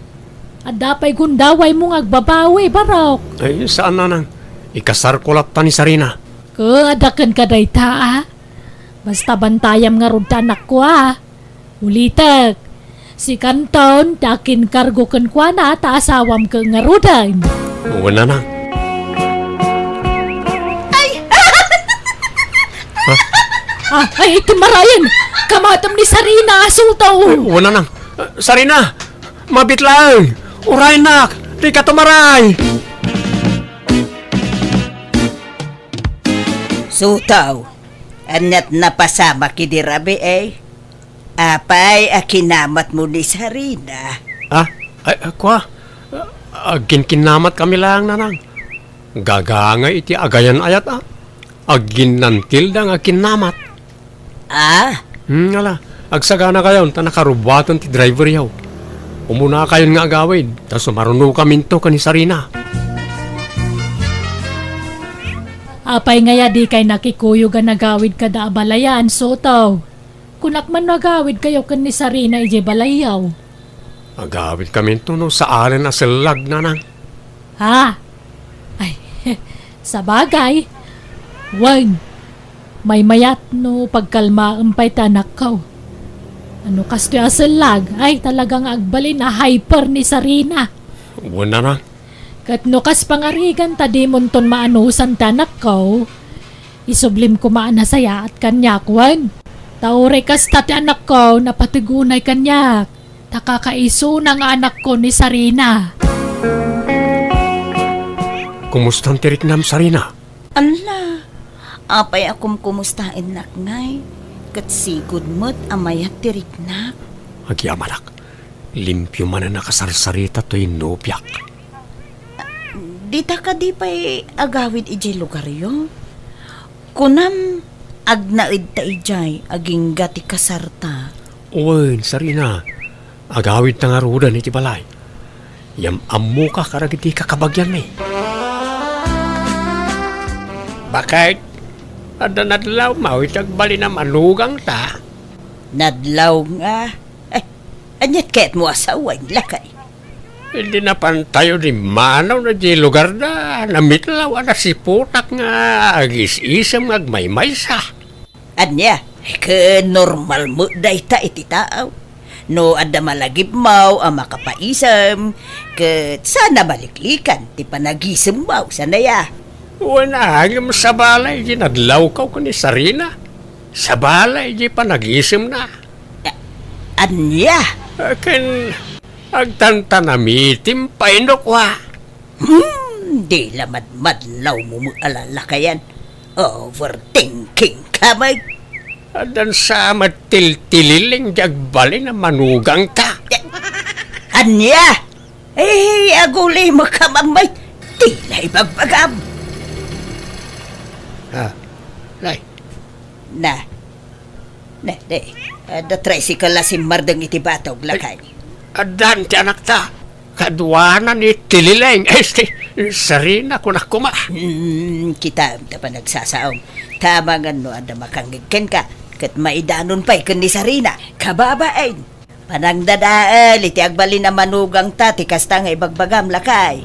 Adda pay gundawaymo nga agbabawi, Barok. Ay, saan, nanang. Ikasarko latta ni Sarina. Ket adda kenka dayta, a. Basta bantayam ngarud ti anakko, a. Ulitek, sikanton ti akinkargo kenkuana ta asawam ket ngaruden. Wen, nanang. Ay! Ha? Ah, ay, iti marayen! Kamatem ni Sarina, a Soto! Ay, wen, nanang. Sarina! Mabit laeng! Uraynak! Dika tumaray! Sutaw, ania't napasamak idi rabii? Apay a kinamatmo ni Sarina? Ah, ay, ah, kua? Ah, agkinkinnamat kami laeng, nanang. Gagangay iti agayan-ayat, ah. Agginnantilda nga kinnamat. Ah? Hmm, ala, agsaganakayon ta nakarubuaten ti driveryo. Umunakayon nga agawid, ta sumarunokaminto ken ni Sarina. Apay ngay a dikay nakikuyog a nagawid kada a balayan, Sutaw? Kunak man no agawidkayo ken ni Sarina idiay balayyo. Agawidkaminto no saanen a sellag, nanang. Ha? Ay, sabagay. Wen, maymayat no pagkalmaem pay ti anakko. Ano kastoy a sellag? Ay, talaga nga agbalin a hyper ni Sarina. Wen, nanang. Ket no kas pangarigan ta dimonton maanusan ti anakko, isublim koma a nasayaat kaniak, wen. Ta uray kasta ti anakko, napateg unay kaniak. Ta kakaisuna nga anakko ni Sarina. Kumustan ti riknam, Sarina? Alla, apay a kumkumustaennak ngay? Ket sigud met a mayat ti riknak. Agyamanak, limpio manen a kasarsarita toy nobiak. Dita kadi pay agawid idiay lugaryo? Kunam, agnaedta idiay agingga ti kasarta. Wen, Sarina, agawidta ngaruden iti balay. Yam-ammoka kadagiti kakabagianmi. Baket, adda nadlawmo iti agbalin a manugangta? Nadlaw nga? Eh, ania't kayatmo a sawen, lakay? Idi napantayo dimmanaw na di lugarda, namitlaw a nasiputak nga agis-isem nga agmaymaysa. Ania? Ket normal met dayta iti tao. No adda malagipmo a makapaisem, ket saan a maliklikan ti panagisemmo, sanaya? Wen, ngem sabali idi nadlawko ken ni Sarina. Sabali idi panagisemna. A-, ania? Ken agtantanamitim pay no kua. Hmm, di la madmadlawmo met a lalakayan. Overthinking ka met. Addan sa met tiltililing di agbalin a manugangta. Ania? Eh, aguli mo ka, mamay. Di la ibagbagam. Ah, nay. Na, Ne, ne. Adda tricycle a simmardeng iti batog, lakay. Addan ti anakta. Kaduana ni Tilileng. Este, Sarina, kunak koma. Hmm, kitaem ta panagsasaom. Tama nga no adda makangngeg kenka, ket maidanon pay ken ni Sarina. Kababain. Panangdadael iti agbalin a manugangta ti kasta nga ibagbagam, lakay.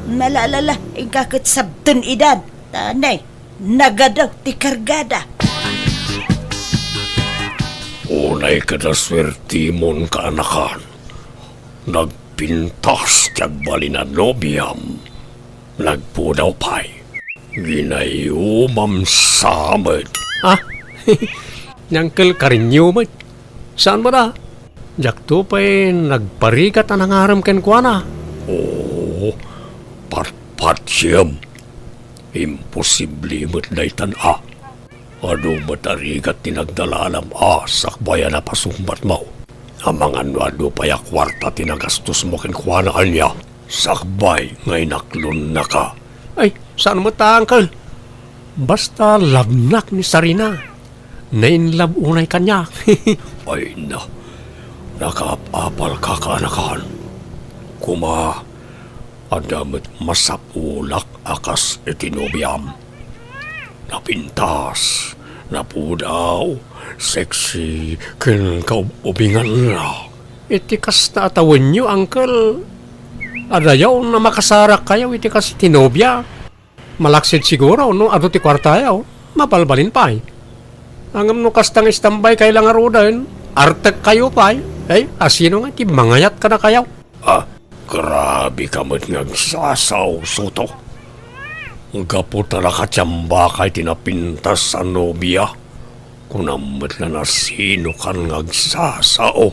Nalalala, inka ket sabten idan. Tanay. Nagadaw ti kargada. Unay kada suertimon, kaanakan. Nagpintas ti agbalin a nobiam. Nagpudaw pay. Ginayumam sa met. Ah? Ni Uncle Karinyo met. Saan mo da? Diakto pay nagparigat a nangarem kenkuana. Oo, patpatiem. Imposible met daytan a. Adu met a rigat ti nagdalalam a sakbay a napasungbatmo. Amangan no adu pay a kuarta ti nagastosmo kenkuana ania, sakbay nga inaklonnaka. Ay, saan met a, uncle. Basta labnak ni Sarina. Nainlove unay kaniak. Ay na, nakaap-apalka, kaanakan. Koma, adda met masapulak a kas iti nobiam. Napintas, napudaw, sexy, ken kaub-ubinganna. Iti kasta a tawenyo, uncle, adayaw a makasarakkayo iti kas iti nobia. Malaksid siguro no adu ti kuartayo, mabalbalin pay. Ngem no kasta nga istambaykayo la ngaruden, artekkayo pay. Ay, asino nga ti mangayat kadakayo? Ah, grabe ka met nga agsasao, Soto. Gapu ta nakatiambakay ti napintas a nobia, kunam met la no asino kan nga agsasao.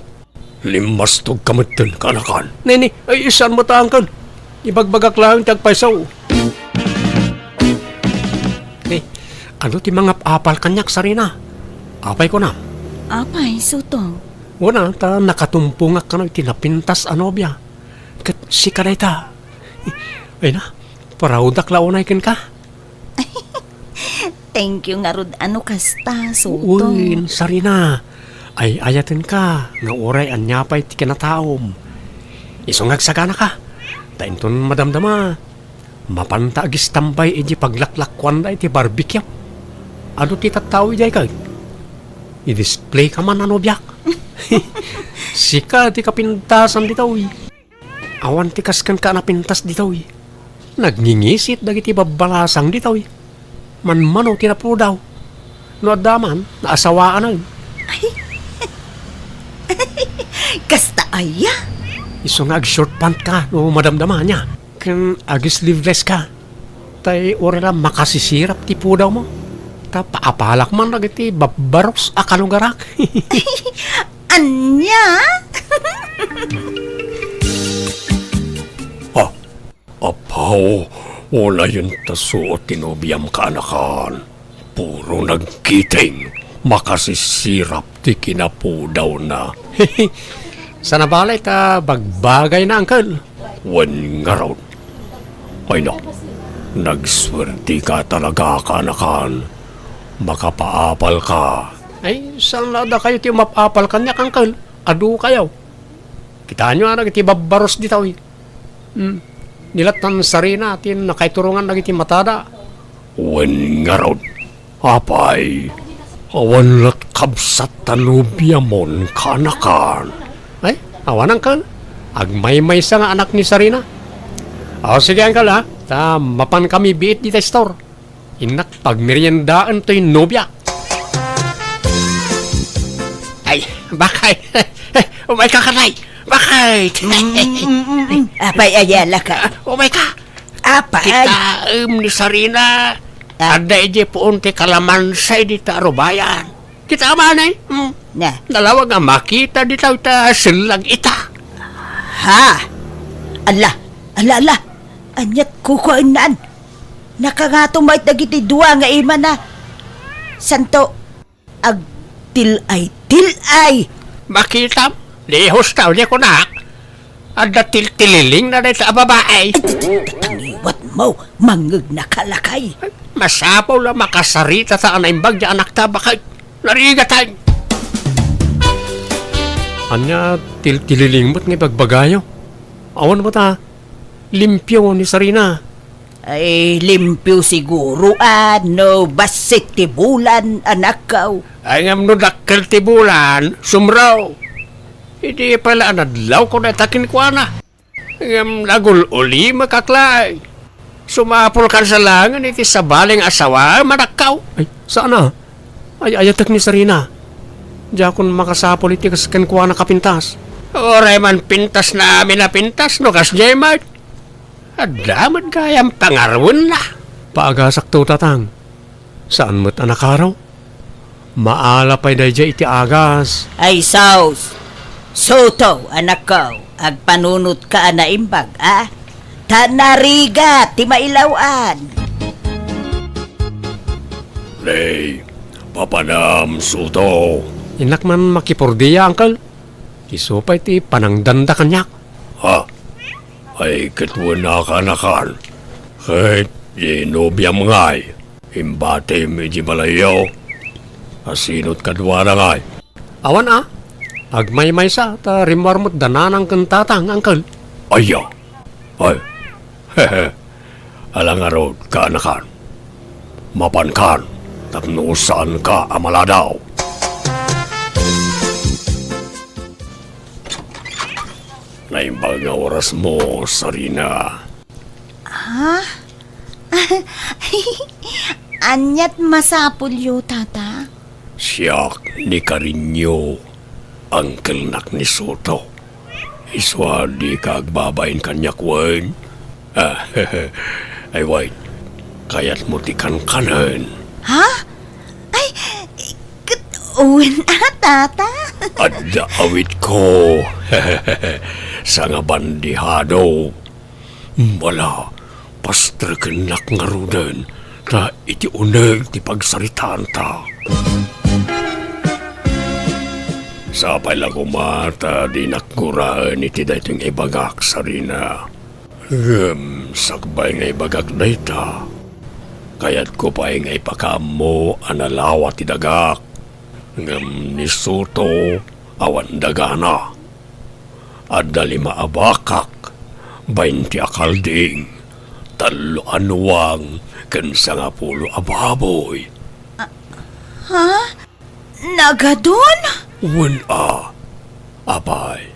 Limmastog ka metten, kaanakan. Nini, ay, saan met, uncle? Ibagbagak laeng ti agpayso. Eh, adu ti mangap-apal kaniak, Sarina? Apay kunam? Apay, Sotong? Wen a, ta nakatumpongak kano iti napintas a nobia. Ket sika dayta. Ay na, proud-ak la unay kenka. Thank you ngarud a no kasta, Sotong. Wen, Sarina. Ay-ayatenka nga uray ania pay ti kinataom, isu nga agsaganaka. Ta inton madamdama, mapanta agistambay idiay paglaklakkuanda iti barbecue. Adu ti tattao idiay ket i-display ka man a nobiak. Sika ti kapintasan ditoy. Awan ti kas kenka a napintas ditoy. Nagngingisit dagiti babbalasang ditoy. Manmano ti napudaw. No adda man, naasawaanen. Ay. Kasta aya? Isu nga ag-short pant ka no madamdama ania. Ken ag-sleeveless ka. Tay uray la makasisirap ti pudawmo. Ta paapalak man dagiti babbaros a kalugarak. Ania? Ah, apaw, unayen ta suot ti nobiam, kaanakan. Puro nagkiting, makasisirap ti kinapudawna. Saan a balay ta bagbagayna, uncle. Wen ngarud. Ay na, nagsuertika talaga, kaanakan. Makapaapal ka. Ay, saan la dakayo ti umap-apal kaniak, uncle? Adu kayo. Kitaenyo a dagiti babbaros ditoy. Hmm. Ni lattan Sarina ti nakaiturongan dagiti matada. Wen ngarud. Apay, awan lat kabsat ta nobiamon, kaanakan. Ay, awan, uncle. Agmaymaysa nga anak ni Sarina. O, sige, uncle, ha? Ta mapankami biit dita store. Innak pagmeriendaen toy nobia. Ay, bakay. Umay ka, katay. Bakay. Mm, mm, mm, mm. Apay, ayala ka. Umay ka. Apay. Kitaem ni Sarina. Ah. Adda idiay puon ti kalamansa dita arubayan. Kita man, eh. Hmm. Na. Nalawag a makita dita ta sellag ita. Ha? Ala, ala, ala. Aniat kukuennan? Nakangato met dagiti dua nga imana. Santo, agtil-ay-til-ay. Makitam? Dihos ta, unya kunak. Adda tiltililingna dayta a babai. Ay, tangiwat mo, mangngegna ka, lakay. Masapul a makasarita ta a naimbag ti anakta, baket. Narigatan. Ania, tiltililing met nga ibagbagayo? Awan met a limpio ni Sarina. Ay, limpio siguro, a, no bassit ti bulan, anakko. Ay, ngem no dakkel ti bulan, sumro. Idi pala a nadlawko dayta kenkuana. Ngem nagul-ulimek laeng. Sumapulkan sa laengen iti sabali nga asawaem, anakko. Ay, saan a? Ay-ayatek ni Sarina. Diakon makasapul iti kas kenkuana kapintas. Uray man pintasna amin a pintas no kasdiay met. Adda met gayam pangaruenna. Paagasakto, tatang. Saan met a nakaro? Maala pay daydiay iti agas. Ay, sus! Soto, anakko, agpanunotka a naimbag, a? Ta narigat ti mailaw-an. Nay, papanam, Soto. Innak man makipordia, uncle. Isu pay ti panangdanda kaniak. Ha? Ay, ket wen a, kaanakan. Ket di nobiam ngay, imbatim iti balayyo. Asino ti kaduana ngay? Awan a. Agmaymaysa ta rimmuar met da nanang ken tatang, uncle. Aya. Ay. Ala ngarud, kaanakan. Mapankan tapno saanka a maladaw. Naimbag nga orasmo, Sarina. Ha? Aniat masapulyo, tata? Siak ni Karinyo, angkelnak ni Soto. Isu a dika agbabain kaniak wen? Ah, ay wen, kayatmo ti kankanen? Ha? Ay, ket wen a, tata? Adda awitko. Sangabandihado. Ala, pastekennak ngaruden, ta iti uneg ti pagsaritaanta. Sapay la koma ta dinak guraen iti daytoy nga ibagak, Sarina. Ngem sakbay nga ibagak dayta, kayatko pay nga ipakaammo a nalawa ti dagak. Ngem ni Soto, awan dagana. Adda lima a bakak, baynte a kalding, tallo a nuang, ken sangapulo a baboy. Ha? Nagadun? Wen a, apay,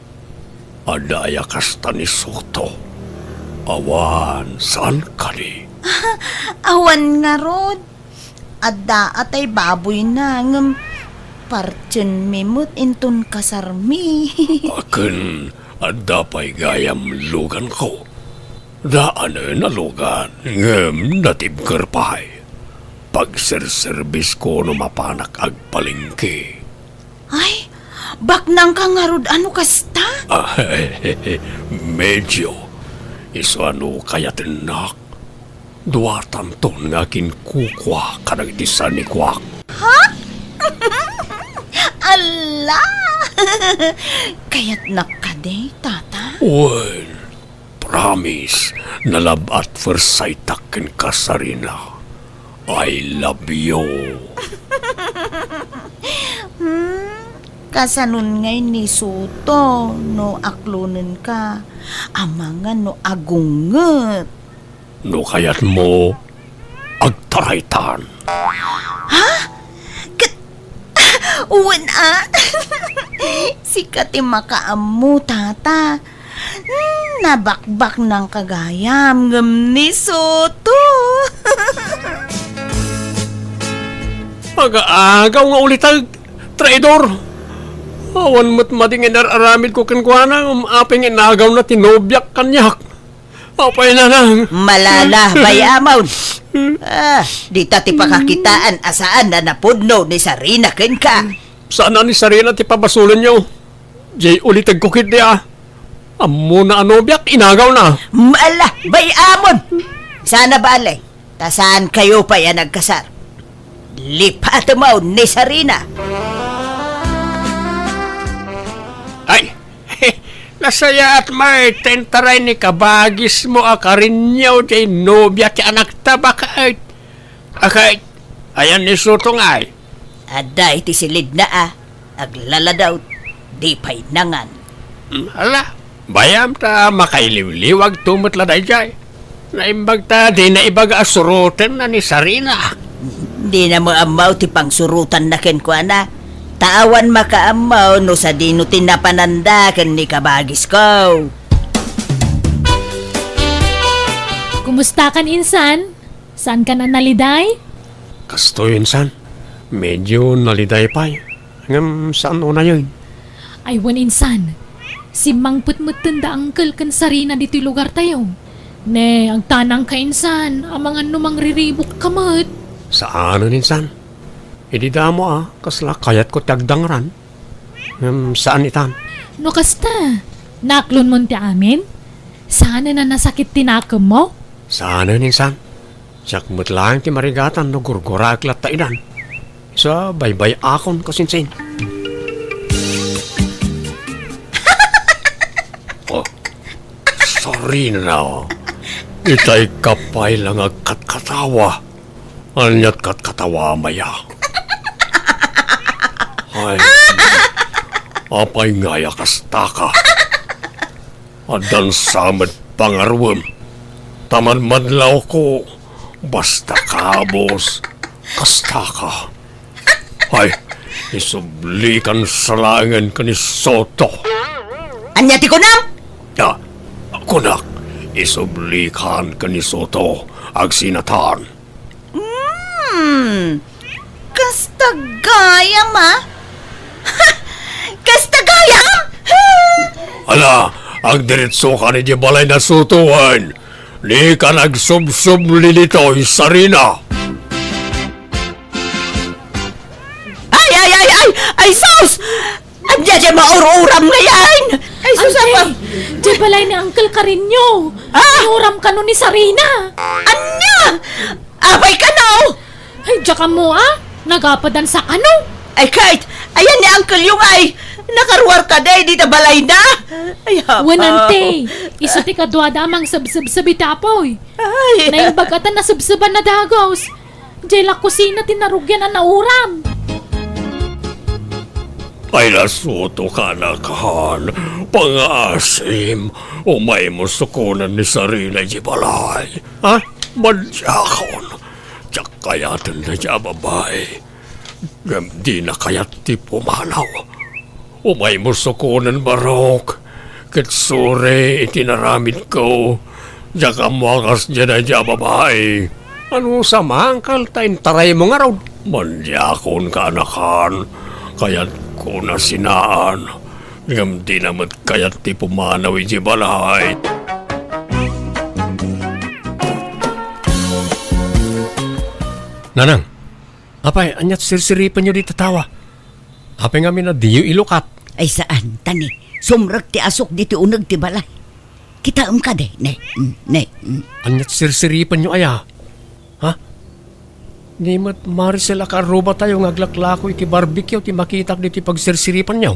adda aya kasta ni Soto? Awan, saan kadi? Awan ngarud. Adda a tay baboyna, ngem partienmi met inton kasarmi. Ken adda pay gayam luganko. Daanen a lugan, ngem natibker pay. Pagserserbisko no mapanak agpalengke. Ay, baknangka ngarud a no kasta? Ah, medyo. Isu a no kayatennak, duatanton nga kinkukua kadagiti sanikuak. Ha? Ala! Kayatnak kadi, Tata? Wen, promise, na love at first sight-ak kenka, Sarina. I love you. Hmm, kasanon ngay ni Soto no aklonenka, amangan no agunget? No kayatmo, agtaraytan. Ha? Ket, wen a? Sika ti makaammo, Tata. Hmm, nabakbaknangka gayam, ngem ni Soto. Aga-agaw nga uliteg, traidor! Awan met madi nga inar-aramidko kenkuana, ngem apay nga inagawna ti nobiak kaniak? Apay, nanang? Malala, bay-amon. Ah, dita ti pakakitaan a saan a napudno ni Sarina kenka. Saan a ni Sarina ti pabasolenyo. Jay ulitegko ketdi a. Ammona a nobiak, inagawna. Mala, bay-amon. Sana bale. Ta saankayo pay a nagkasar. Lipatemon ni Sarina. Ay, nasayaat met ta intaray ni kabagismo a karinyo jay nobia ti anakta, baket. Aket, ayan ni Soto ngay? Adda iti silidna a, aglaladaw, di pay nangan. Hmm, ala, bayam ta makailiwliwagto met la daydiay. Naimbag ta dina ibaga a surotenna ni Sarina. Dina met ammo ti pangsurotanna kenkuana. Ta awan makaammo no sadino ti napananda ken ni kabagisko. Kumustakan, insan? Saankan a naliday? Kastoy, insan. Medyo naliday pay. Ngem saan unayen. Ay wen, insan. Simmangpet metten da Angkel ken Sarina ditoy lugartayo. Ne, agtanangka, insan, amangan no mangriribukka met. Saanen, insan. Idi damo a, kasla kayatko ti agdangran. Ngem saan itan. No kasta, naaklonmon ti amin? Saanen a nasakit ti nakemmo? Saanen, insan. Siak met laeng ti marigatan no gurguraek latta idan. Isu a baybay-akon kasinsin. Oh, Sarina. Itay ka pay la nga agkatkatawa. Ania't katkatawa, maya? Ay, apay ngay a kastaka? Addan sa met pangaruem. Ta madmadlawko, basta kabus, kastaka. Ay, isublikan sa laengen ken ni Soto. Ania ti kunam? Ah, kunak, isublikan ken ni Soto, agsinatan. Hmm. Kasta gayam, a? Ha! Kasta gayam? Ha! Ala, agdiritsokan idiay balay na Soto wen. Dikan agsubsubli ditoy, Sarina. Ay, ay, ay, ay! Ay, sus! Ania diay maur-uram ngay? Ay, sus, Ante, apa? Diay balay ni Uncle Carino. Ah? Inuram kano ni Sarina. Ania? Apay kano? Ay, diak ammo, a. Nagapadan sa kano. Ay, Kate, ayan ni Uncle Yung ay. Nakaruar kadi dita balayna. Ay, apa? Wen, Ante, isu ti kaduada a mangsebsebseb iti apuy. Ay. Naimbag a ta nasebseban a dagus. Diay la kusina ti narugian a nauram. Ay, nasuto ka, anakan. Pangaasim, umaymo sukonen ni Sarina iti balay. Ha? Madiakon. Diak kayaten dayta a babai. Ngem dina kayat ti pumanaw. Umaymo sukonen, Barok, ket suri iti naramidko. Diak ammo a kasdiay dayta a babai. Ano sa mangkal ta intaraymo ngarud? Madiakon, kaanakan. Kayatko na sinaan. Ngem dina met kayat ti pumanaw iti balay. Nanang, apay, aniat sirsiripenyo dita tawa? Apay ngamin a diyo ilukat? Ay, saan, ta ni, sumrek ti asuk ditoy uneg ti balay. Kitaem kadi, ne, mm, ne, mm. Aniat sirsiripenyo aya? Ha? Ni met Maricel a kaarrubatayo nga aglaklako iti barbecue ti makitak ditoy pagsirsiripenyo?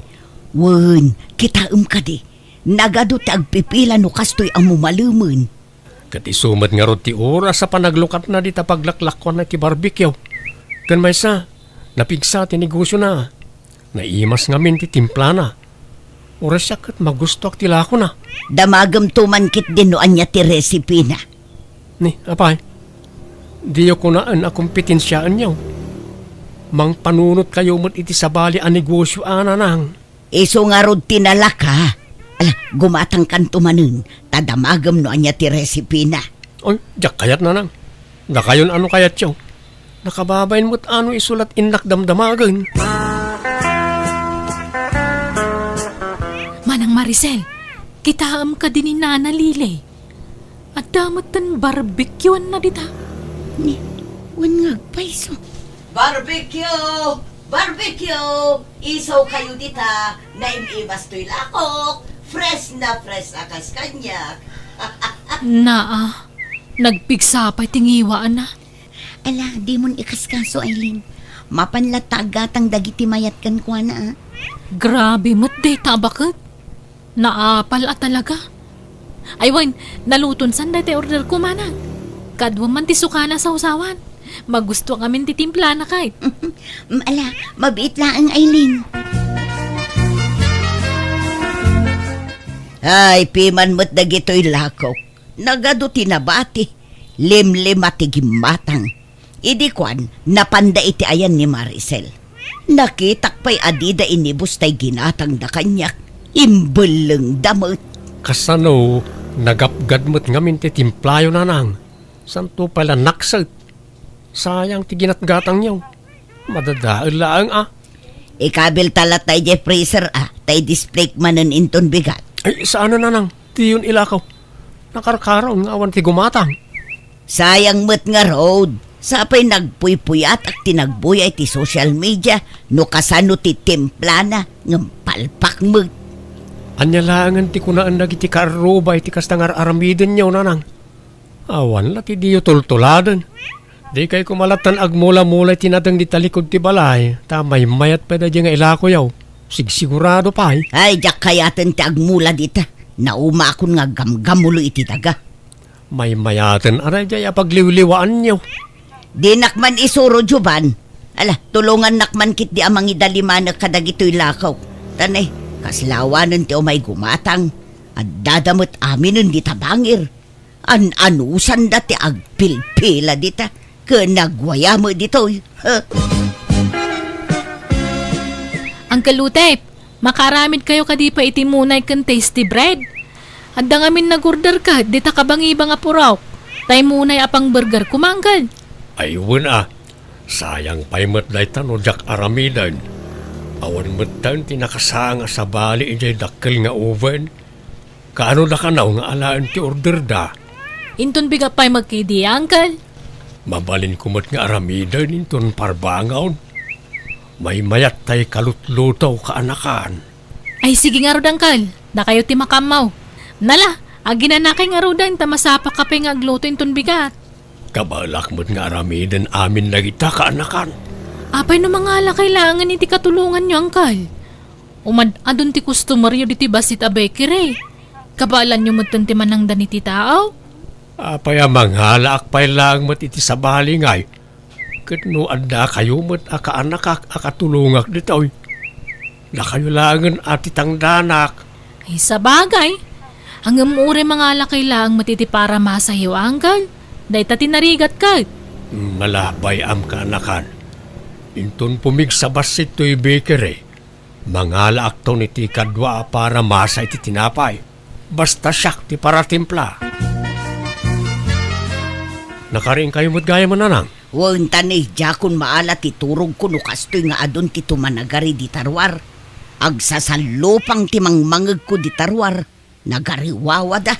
Wen, kitaem kadi, nagadu ti agpipila no kastoy a mumalemen. Ket isu met ngarud ti oras a panaglukatna dita paglaklakuanna iti barbecue. Ken maysa, napigsa ti negosiona. Naimas ngamin ti timplana. Uray siak ket magustoak ti lakona. Damagemto man ketdin no ania ti resipina. Ni, apay, diyo kunaen a kompetensiaenyo. Mangpanunotkayo met iti sabali a negosio a, Nanang. Isu ngarud ti nalaka. Ala, gumatangkanto manen, ta damagem no ania ti resipina. Oy, diak kayat, Nanang. Dakayon a no kayatyo. Nakababain met a no isu la ti innak damdamagen. Manang Maricel, kitaem kadi ni Nana Lily. Adda metten barbecueanna dita. Ni, wen nga agpayso. Barbecue! Barbecue! Isu kayo dita, naim-imas toy lakok, fresh na fresh a kas kaniak. Naa, nagpigsa pay ti ngiwaanna. Ala, dimon ikaskaso, Aileen. Mapan latta aggatang dagiti mayat kenkuana, a. Grabe met dayta a baket. Naapal a talaga. Ay, wen, naluton san dayta order ko, manang. Kaduam man ti sukana a sawsawan. Magustoak ngamin ti timplana, kay. Mm, ala, mabiit laeng, Aileen. Ay, piman met dagitoy lakok. Nagadu ti nabati. Limlima ti gimmatang. Idi kuan, napanda iti ayan ni Maricel. Nakitak pay a dida inibus tay ginatangda kaniak. Imbellengda met. Kasano, nagapgad met ngamin ti timplayo, Nanang? Santo pay la nakset. Sayang ti ginatgatangyo. Madadael laeng, a. Ikabilta latta idiay freezer, a, ta i-display manen inton bigat. Ay, saan a, Nanang. Diyon ilakaw. Nakarkaraon nga awan ti gumatang. Sayang met ngarud. Sapay nagpuypuyatak ti nagbuya iti social media no kasano ti timplana ngem palpak met. Ania laengen ti kunaen dagiti kaarruba iti kasta nga ar-aramidenyo, Nanang? Awan la ti diyo tultuladen. Dikay koma lattan agmula-mula iti nadeng di talikod ti balay, ta maymayat pay daydiay nga ilakoyo. Sigsigurado pay. Ay, diak kayaten ti agmula dita. Naumakon nga aggamgammulo iti daga. Maymayaten a daydiay a pagliwliwaanyo. Dinak man isuro, Jovan. Ala, tulongannak man ketdi a mangidalimanek kadagitoy lakaw. Ta ne, kasla awanen ti umay gumatang. Addada met aminen dita bangir. An-anusanda ti agpilpila dita ken nagwaya met ditoy. Huh? Uncle Utep, makaaramid kayo kadi pay iti munay ken tasty bread? Adda ngamin nag-order ket dita kabangibang a purok. Tay munay a pang-burger ko, Uncle. Ay, wen a. Sayang pay met dayta no diak aramiden. Awan metten ti nakasaang a sabali idiay dakkel nga oven. Kaano da kanaw nga alaen ti order da? Inton bigat pay met ketdi, Uncle. Mabalinko met nga aramiden inton parbangon. Maymayat tay kalutluto, kaanakan. Ay, sige ngarud, Angkel. Dakayo ti makaammo. Nala, aginanakay ngaruden ta masapaka pay nga agluto inton bigat. Kabaelak met nga aramiden amin dagita, kaanakan. Apay no mangalakay laengen iti katulonganyo, Angkel? Umad-adon ti customeryo ditoy bassit a bakery. Kabaelanyo metten ti manangdan iti tao? Apay a mangalaak pay laeng met iti sabali ngay? Ket no addakayo met a kaanakak a katulongak ditoy, dakayo laengen a ti tangdanak. Ay, sabagay. Ngem uray mangalakay laeng met iti paramasayo, Angkel. Dayta ti narigat ket. Malabay am kaanakan. Inton pumigsa bassit toy bakery, mangalaakton iti kadua a paramasa iti tinapay. Basta siak ti paratimpla. Nakariingkayo met gayam, Nanang? Wen, ta ni, diakon maala ti turogko no kastoy nga adun ti tumanagari dita ruar. Agsasallupang ti mangmangegko dita ruar. Nagariwawada.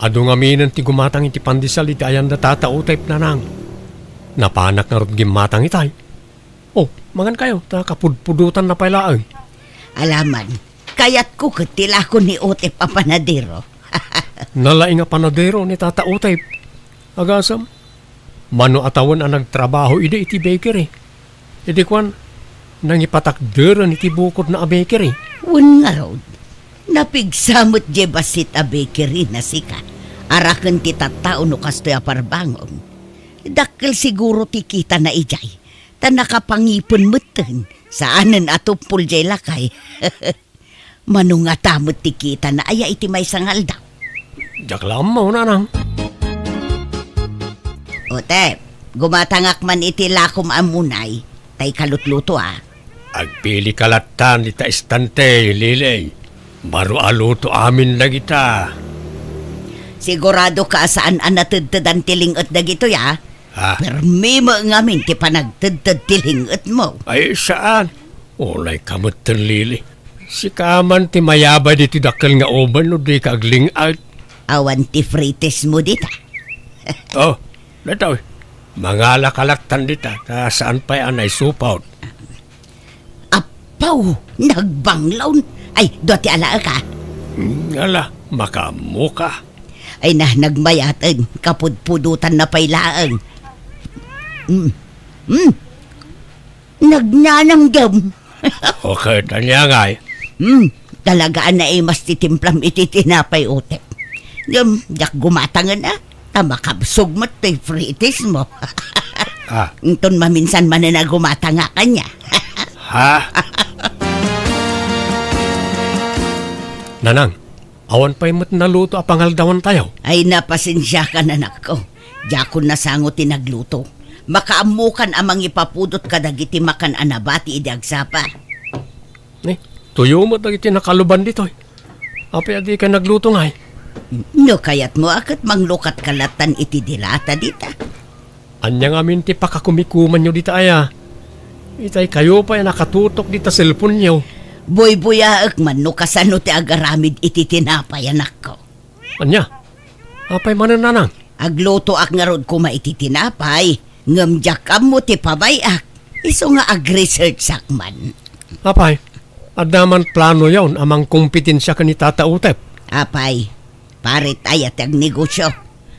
Adu ngaminen ti gumatang iti pandesal iti ayanda Tata Utep, Nanang. Napanak ngarud gimmatang itay. Oh, mangankayo, ta kapudpudotanna pay laeng. Alaman, kayatko ket ti lako ni Utep a panadero. Nalaing a panadero ni Tata Utep. Agasem, mano a tawen a nagtrabaho idi iti bakery. Idi kuan, nangipatakderen iti bukodna a bakery. Wen ngarud, napigsa met diay bassit a bakery na sika. Araken ti tattao no kastoy a parbangon. Dakkel siguro ti kitana idiay, ta nakapangipen metten, saanen a tuppol diay lakay. Mano ngata met ti kitana aya iti maysa nga aldaw? Diak la ammo, Nanang. Utep, gumatangak man iti lakom a munay, tay kalutluto, a. Agpili ka lattan dita istante, Lili. Baro a luto amin dagita. Sigurado ka a saan a natedtedan ti ling-et dagitoy, a? Ha? Permi met ngamin ti panagtedted ti ling-etmo. Ay, saan? Unay ka metten, Lili. Sika man ti mayabay ditoy dakkel nga uben no dika agling-et. Awan ti frites mo dita. Oh, datoy. Mangala ka lattan dita, ta saan pay a naisupot. Apaw, nagbanglawn. Ay, dua ti alaek, a. Hmm, ala, makaammo ka. Ay na, nagmayaten, kapudpudotanna pay laeng. Mm. Mm. Nagnananggem. Okay, tanya ngay. Hmm, talaga a naimas ti timplam iti tinapay, Utep. Ngem, diak gumatangen, a. Ta makabsog met ti frites mo. Ah. Inton maminsan manen a gumatangak, ania. Ha? Nanang, awan pay met naluto a pangaldawantayo? Ay, napasensiakan, anakko. Diakon nasango ti nagluto. Makaammokan a mangipapudot kadagiti makan a nabati idi agsapa. Eh, tuyo met dagiti nakaluban ditoy. Apay a dika nagluto ngay? No kayatmo a ket manglukatka lattan iti dilata dita. Ania ngamin ti pakakumikumanyo dita aya? Itay kayo pay a nakatutok dita cellphone-yo. Buybuyaek man no kasano ti agaramid iti tinapay, anakko. Ania? Apay manen, Nanang? Aglutoak ngarud koma iti tinapay, ngem diak ammo ti pabay-ak. Isu nga ag-researchak man. Apay, adda man planoyon a mangkompetensia ken ni Tata Utep? Apay, paret aya ti agnegosio.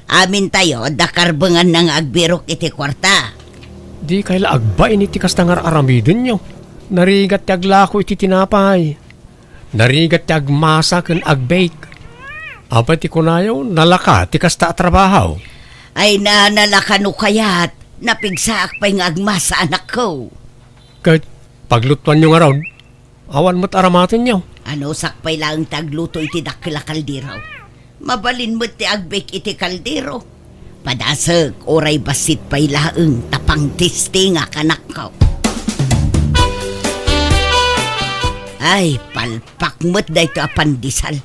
Amintayo, adda karbenganna nga agbirok iti kuarta. Dikay la agbain iti kasta nga ar-aramidenyo. Narigat ti aglako iti tinapay. Narigat ti agmasa ken agbake. Apay ti kunayo, nalaka ti kasta a trabaho? Ay na, nalaka no kayat. Napigsaak pay nga agmasa, anakko. Ket paglutuanyo ngarud, awan met aramatenyo. Anusak pay laeng ti agluto iti dakkel a kaldero. Mabalin met ti agbake iti kaldero. Padasek, uray bassit pay laeng ta pangtestingak, anakko. Ay, palpak met daytoy a pandesal.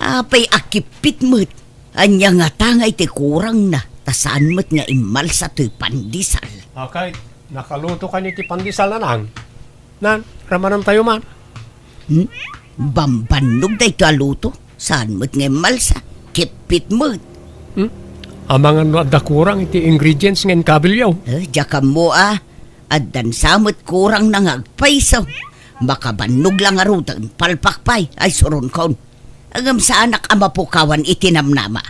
Apay a kippit met. Ania ngata ngay ti kurangna, ta saan met nga immalsa toy pandesal. Okay, nakaluto kaniyo ti pandesal, Nanang? Nan, ramanantayo man. Hmm? Bambannog daytoy a luto. Saan met nga immalsa? Kippit met. Hmm? Amangan no adda kurang iti ingredients nga inkabilyo. Eh, diak ammo, a. Addan sa met kurangna nga agpayso. Makabannog la ngaruden, palpak pay, ay suronkon. Ngem saanak a mapukawan iti namnama.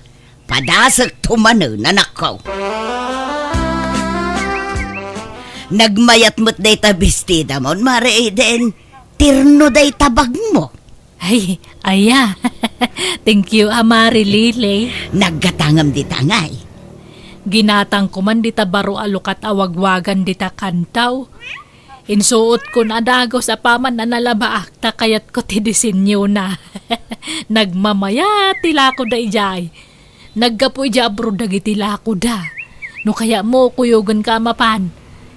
Padasekto manen, anakko. Nagmayat met dayta bestidamon, Mare Eden. Terno dayta bagmo. Ay, aya. Thank you, a, Mare Lily. Naggatangem dita ngay. Ginatangko man dita baro a lukat a wagwagan dita kantaw. Insuotkon a dagus apaman a nalabaak ta kayatko ti disenyona. Nagmamayat ti lakoda idiay. Naggapu idiay abroad dagiti lakoda. No kayatmo, kuyogenka a mapan.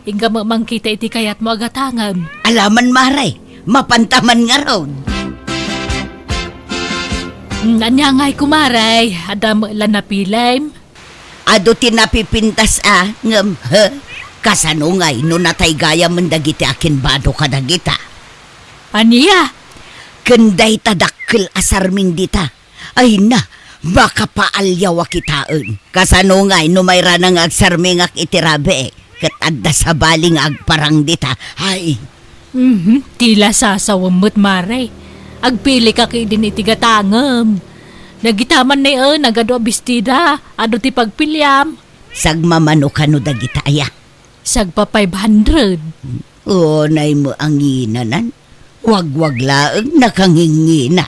Inka met mangkita iti kayatmo a gatangem. Alaman, Mare, mapanta man ngarud. Hmm, ania ngay, kumare? Adda met la napilim? Adu ti napipintas a, ngem, he? Kasano ngay no nataygayamen dagiti akinbado kadagita? Ania? Ken dayta dakkel a sarming dita. Ay na, makapaalyaw a kitaen. Kasano ngay no mairana nga agsarmingak iti rabii, ket adda sabali nga agparang dita? Ay! Mhm, ti la sasawem met, Mare. Agpilikak idin iti gatangem. Dagita man ni, eh, nagadu a bestida, adu ti pagpiliam. Sagmamano kano dagita aya? Sagpa five hundred. Unay met a nginanan. Wagwag laeng nakangingina.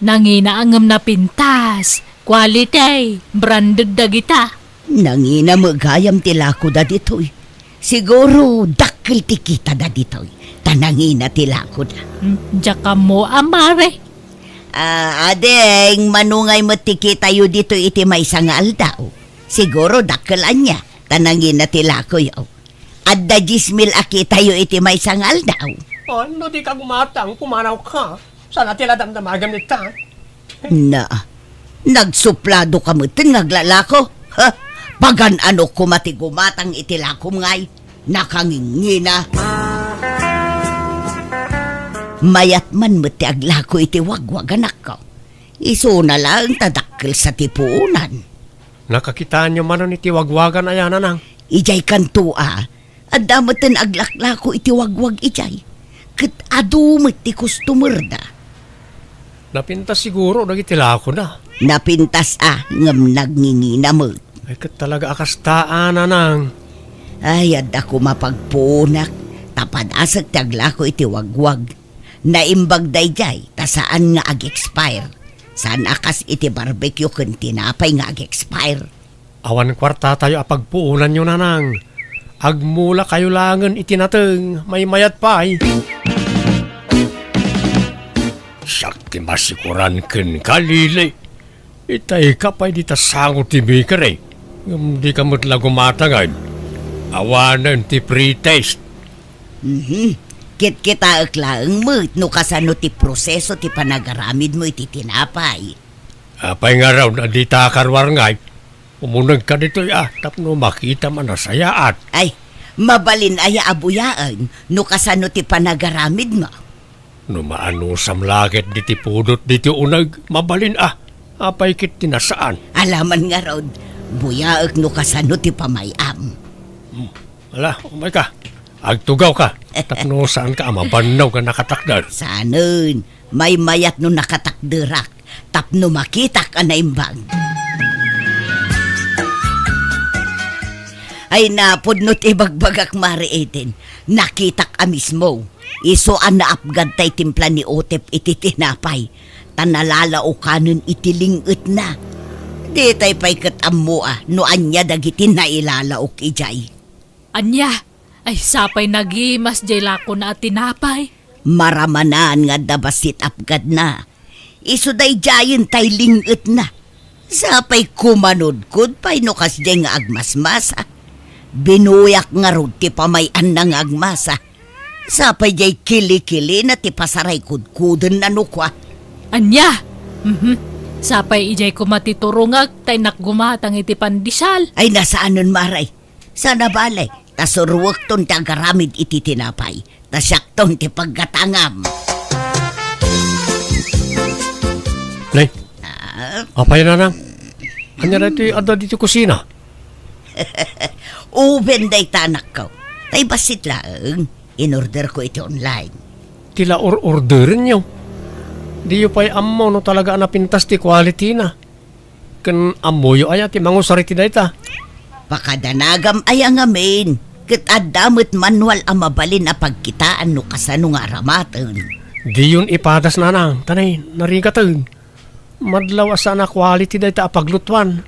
Nangina ngem napintas. Quality, branded dagita. Nangina met gayam ti lakoda ditoy. Siguro dakkel ti kitada ditoy. Ta nangina ti lakoda. Hmm, diak ammo, a, Mare. Ah, ading, mano ngay met ti kitayo ditoy iti maysa nga aldaw? Siguro dakkel ania, ta nangina ti lakoyo. Adda dies mil a kitayo iti maysa nga aldaw. Oh, no dika gumatang, pumanawka. Saan a ti la damdamagem ita? Na, nagsuplado ka metten nga aglalako? Ha? Pagan-anok koma ti gumatang iti lakom ngay? Nakangingina. Mayat man met ti aglako iti wagwag, anakko. Isuna laeng ta dakkel sa ti puonan. Nakakitaenyo manen iti wagwagan aya, nanang? Idiay kanto a, adda metten aglaklako iti wagwag idiay. Ket adu met ti customerda. Napintas siguro dagiti lakoda. Napintas a, ngem nagngingina met. Ay, ket talaga a kasta, a, nanang. Ay, adda koma pagpuonak, ta padasek ti aglako iti wagwag. Naimbag daydiay, ta saan nga ag-expire. Saan a kas iti barbecue ken tinapay nga ag-expire. Awan kuartatayo a pagpuonanyo, nanang. Agmulakayo laengen iti nateng, maymayat pay. Siak ti masikuran kenka, Lily. Itayka pay dita sango ti bakery, ngem dika met la gumatangen. Awanen ti free taste. Mhm. Kitkitaek laeng met no kasano ti proseso ti panagaramidmo iti tinapay. Apay ngarud a dita karuar ngay? Umunegka ditoy a, tapno makitam a nasayaat. Ay, mabalin aya a buyaen no kasano ti panagaramidmo? No maanusam la ket diti pudot diti uneg, mabalin a. Apay ket ti nasaan? Alaman ngarud, buyaek no kasano ti pamay-am. Hmm. Ala, umayka. Agtugawka. Tapno saanka a mabannog a nakatakder. Saanen, maymayat no nakatakderak. Tapno makitak a naimbag. Ay, napudno ti ibagbagak, Mare Eden. Nakitak a mismo. Isu a naapgad tay timpla ni Otep iti tinapay, ta nalalaokanen iti ling-etna. Ditay pay ket ammo a no ania dagiti nailalaok idiay. Ania? Ay, sapay nagimas jay lakona a tinapay. Maramanan nga adda bassit apgadna. Isu daydiayen tay ling-etna. Sapay kumanudkod pay no kasdiay nga agmasmasa. Binuyak ngarud ti pamay-anna nga agmasa. Sapay jay kilikilina ti pasaray kudkudenna no kua. Ania? Mhm. Sapay idiay koma ti turongek tay nakgumatang iti pandesal. Ay, nasaanen, Mare. Saan a bale, ta suruekton ti agaramid iti tinapay, ta siakton ti paggatangam. Nay, ah? Apay, nanang? Ania daytoy adda ditoy kusina? Oven dayta, anakko. Tay bassit laeng, inorderko iti online. Ti la or-orderenyo. Diyo pay ammo no talaga a napintas ti quality na. Ken ammoyo aya ti mangusar iti dayta? Pakadanagam aya ngamin, ket adda met manual a mabalin a pagkitaan no kasano nga aramaten. Diyon ipadas, nanang, ta nay, narigaten. Madlaw a saan a quality dayta a paglutuan.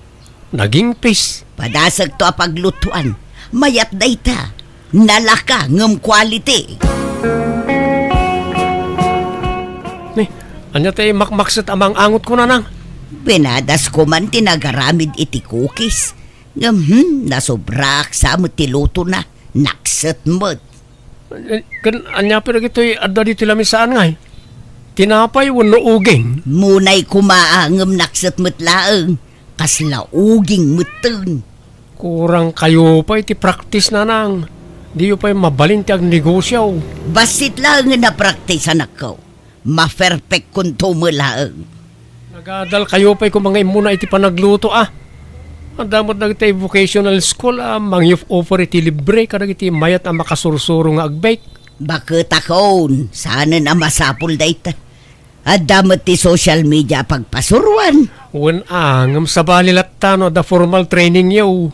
Nagingpis. Padasekto a paglutuan. Mayat dayta. Nalaka ngem quality. Ni, ania ti makmakset a mang-angotko, nanang? Pinadasko man ti nagaramid iti cookies. Ngem, hmm, nasobraak sa met ti lutona. Nakset met. Eh, ken ania pay dagitoy adda ditoy lamisaan ngay? Tinapay wenno uging? Munay koma a ngem nakset met laeng. Kasla uging metten. Kurang kayo pay ti practice, nanang. Diyo pay mabalin ti agnegosio. Bassit laeng nga napraktisanakko. Maperpekkonto met laeng. Nagadal kayo pay koma nga immuna iti panagluto, a. Adda met dagiti vocational school a mangi-offer iti libre kadagiti mayat a makasursuro nga agbake. Baketakon, saanen a masapul dayta. Adda met ti social media a pagpasuroan. Wen a, ngem sabali latta no adda formal trainingyo.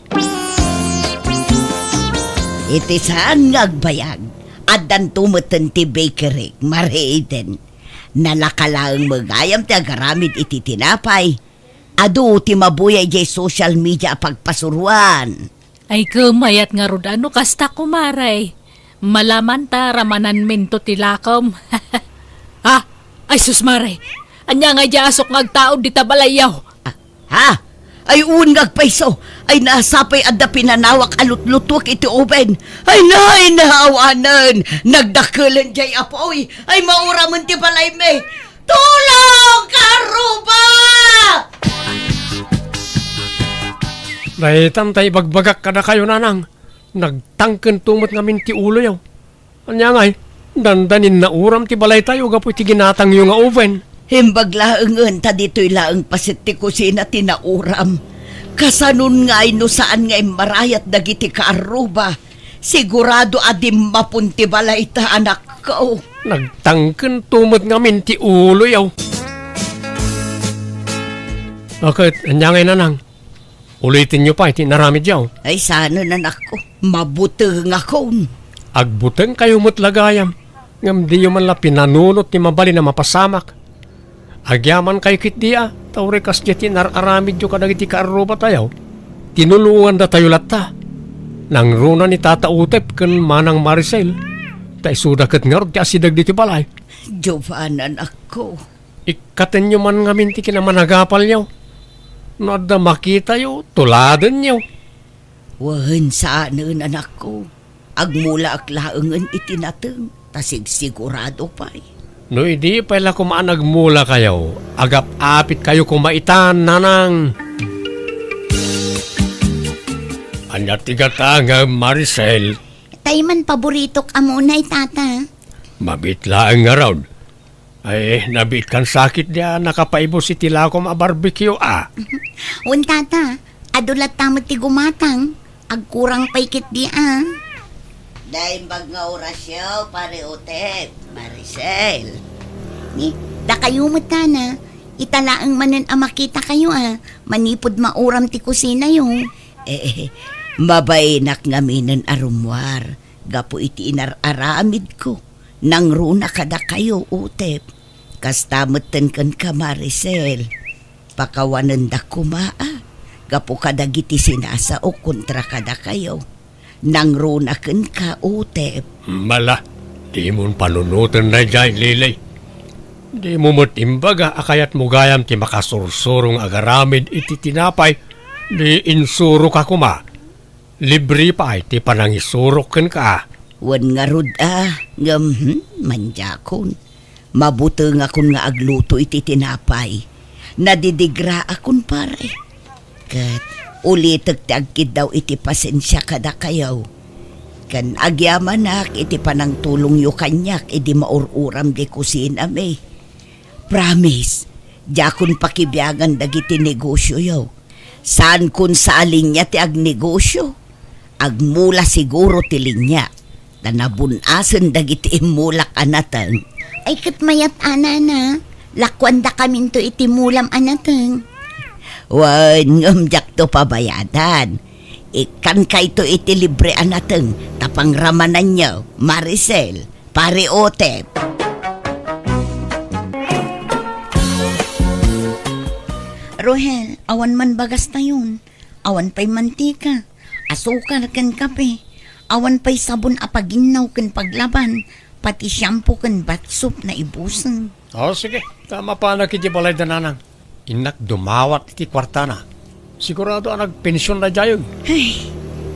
Iti saan nga agbayag, addanto metten ti bakery, Mare Eden. Nalaka laeng met gayam ti agaramid iti tinapay. Adu ti mabuya idiay social media a pagpasuroan. Ay, ket mayat ngarud a no kasta, kumare. Malaman ta ramananminto ti lakom. Ha? Ay, sus, mare. Ania nga idiay asok nga agtaud dita balayyo? Ah, ha? Ay, wen nga agpayso. Ay, nasapay adda pinanawak a lutlutuek iti oven. Ay, nay, naawanen. Nagdakkelen diay apuy. Ay, mauramen ti balaymi. Tulong, kaarruba! Daytan tay ibagbagak kadakayo, nanang. Nagtangkento met ngamin ti uloyo. Ania ngay, dandanin nauram ti balaytayo gapu iti ginatangyo nga oven. Imbag laengen ta ditoy laeng paset ti kusina ti nauram. Kasanon ngay no saan nga immarayat dagiti kaarruba? Sigurado a dimmapon ti balayta, anakko. Nagtangkento met ngamin ti uloyo. Ket, ania ngay, nanang? Ulitenyo pay ti inaramidyo. Ay, saanen, anakko. Mabutengakon. Agbutengkayo met la gayam, ngem diyo man la pinanunot ti mabalin a mapasamak. Agyamankayo ketdi a, ta uray kasdiay ti inar-aramidyo kadagiti kaarrubatayo, tinulongandatayo latta. Nangruna ni Tata Utep ken Manang Maricel, ta isuda ket ngarud ti asideg ditoy balay. Jovan, anakko. Ikkatenyo man ngamin ti kinamanagapalyo. No adda makitayo, tuladenyo. Wen, saanen, anakko. Agmulaak laengen iti nateng, ta sigsigurado pay. No idi pay la koma a nagmulakayo, agap-apitkayo koma itan, nanang. Ania ti gatangem, Maricel? Tay man paboritok a munay, Tata. Mabiit laeng ngarud. Ay, nabiit kan sakit dia nakapaibus iti lakom a barbecue, a. Wen, Tata, adu latta met ti gumatang. Agkurang pay ketdi a. Naimbag nga orasyo, Pare Utep, Maricel. Ni, dakayo met, Tana, ita laeng manen a makitakayo a, manipud mauram ti kusinayo. Eh, mabainak ngaminen a rummuar gapu iti inar-aramidko. Nangruna kadakayo, Utep. Kasta metten kenka, Maricel. Pakawanendak koma a, gapu kadagiti sinasaok kontra kadakayo. Nangruna kenka, Utep. Mala, dimon panunoten daydiay, Lily. Dimo met imbaga a kayatmo gayam ti makasursuro nga agaramid iti tinapay, di insuroka koma. Libre pay ti panangisurok kenka. Wen ngarud a, ngem, hmm, mandiakon. Mabutengakon nga agluto iti tinapay. Nadidigraakon, pare. Ket ulitek ti agkiddaw iti pasensia kadakayo. Ken agyamanak iti panangtulongyo kaniak idi maur-uram di kusinami. Promise, diakon pakibiangan dagiti negosioyo. Saankon sa a linia ti agnegosio. Agmula siguro ti linia. ta nabun-asen dagiti immulak a nateng. Ay, ket mayat a, nana, lakuandakaminto iti mulam a nateng. Wen, ngem diakto pabayadan. Ikkankayto iti libre a nateng, ta pangramananyo, Maricel, Pare Otep. Rohel, awan man bagastayon. Awan pay mantika, asukar ken kape. Awan pay sabon a paginnaw ken paglaban, pati shampoo ken bath soap naibusen. O, sige. Ta mapanak iti balayda, nanang. Innak dumawat iti kuartana. Sigurado a nagpensionna daytoy. Ay,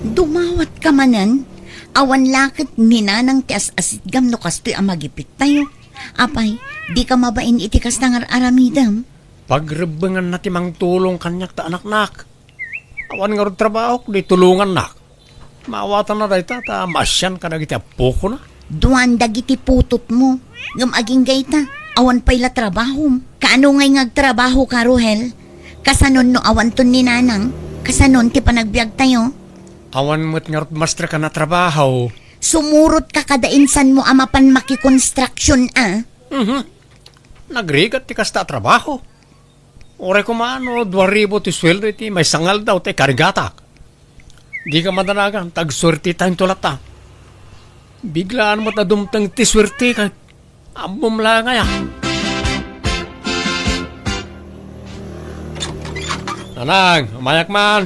dumawat ka manen? Awan la ket ni nanang ti as-asitgam no kastoy a magipittayo. Apay, dika mabain iti kasta nga ar-aramidem? Pagrebbenganna ti mangtulong kaniak ta anaknak. Awan ngarud trabahok, di tulongannak. Maawatanna dayta ta maasian kadagiti appokona. Duan dagiti putotmo, ngem agingga ita, awan pay la trabahom. Kaano ngay nga agtrabahoka, Rohel? Kasanon no awanton ni nanang? Kasanon ti panagbiagtayo? Awan met ngarud maestrekan a trabaho. Sumurotka kada insanmo a mapan makikonstruction a. Mhm. Nagrigat ti kasta a trabaho. Uray koma no dua ribu ti sueldo iti maysa nga aldaw ta ikarigatak. Dika madanagan, ta agsuertetayo latta. Biglaan met a dumteng ti suerte ket ammom la ngay a. Nanang, umayak man.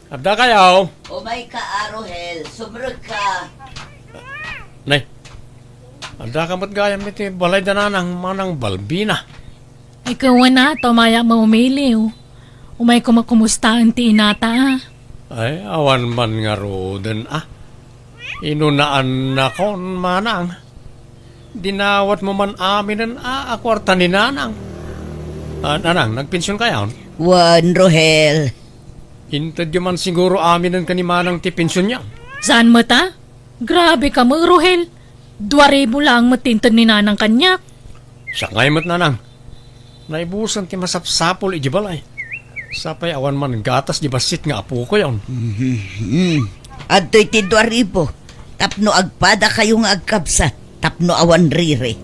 Addakayo? Umayka a, Rohel. Sumrekka. Nay, addaka met gayam iti balayda nanang, Manang Balbina. Ikaw a, ta umayak maumiliw. Umayko makumustaen ti inata a. Ay, awan man ngaruden a. Inunaannakon, manang. Dinawatmo man aminen a, a kuarta ni nanang. A, nanang, nagpensionkayon? Wen, Rohel. Intedyo man siguro aminen ken ni manang ti pensionyo. Saan met a? Grabe ka met, Rohel. Dua ribu laeng met ti inted ni nanang kaniak. Siak ngay met, nanang. Naibusen ti masapsapul idiay balay. Sapay awan man gatas di bassit nga apokoyon. Mhm. Adtoy ti dua ribu. Tapno agpadakayo nga agkabsat. Tapno awan riri.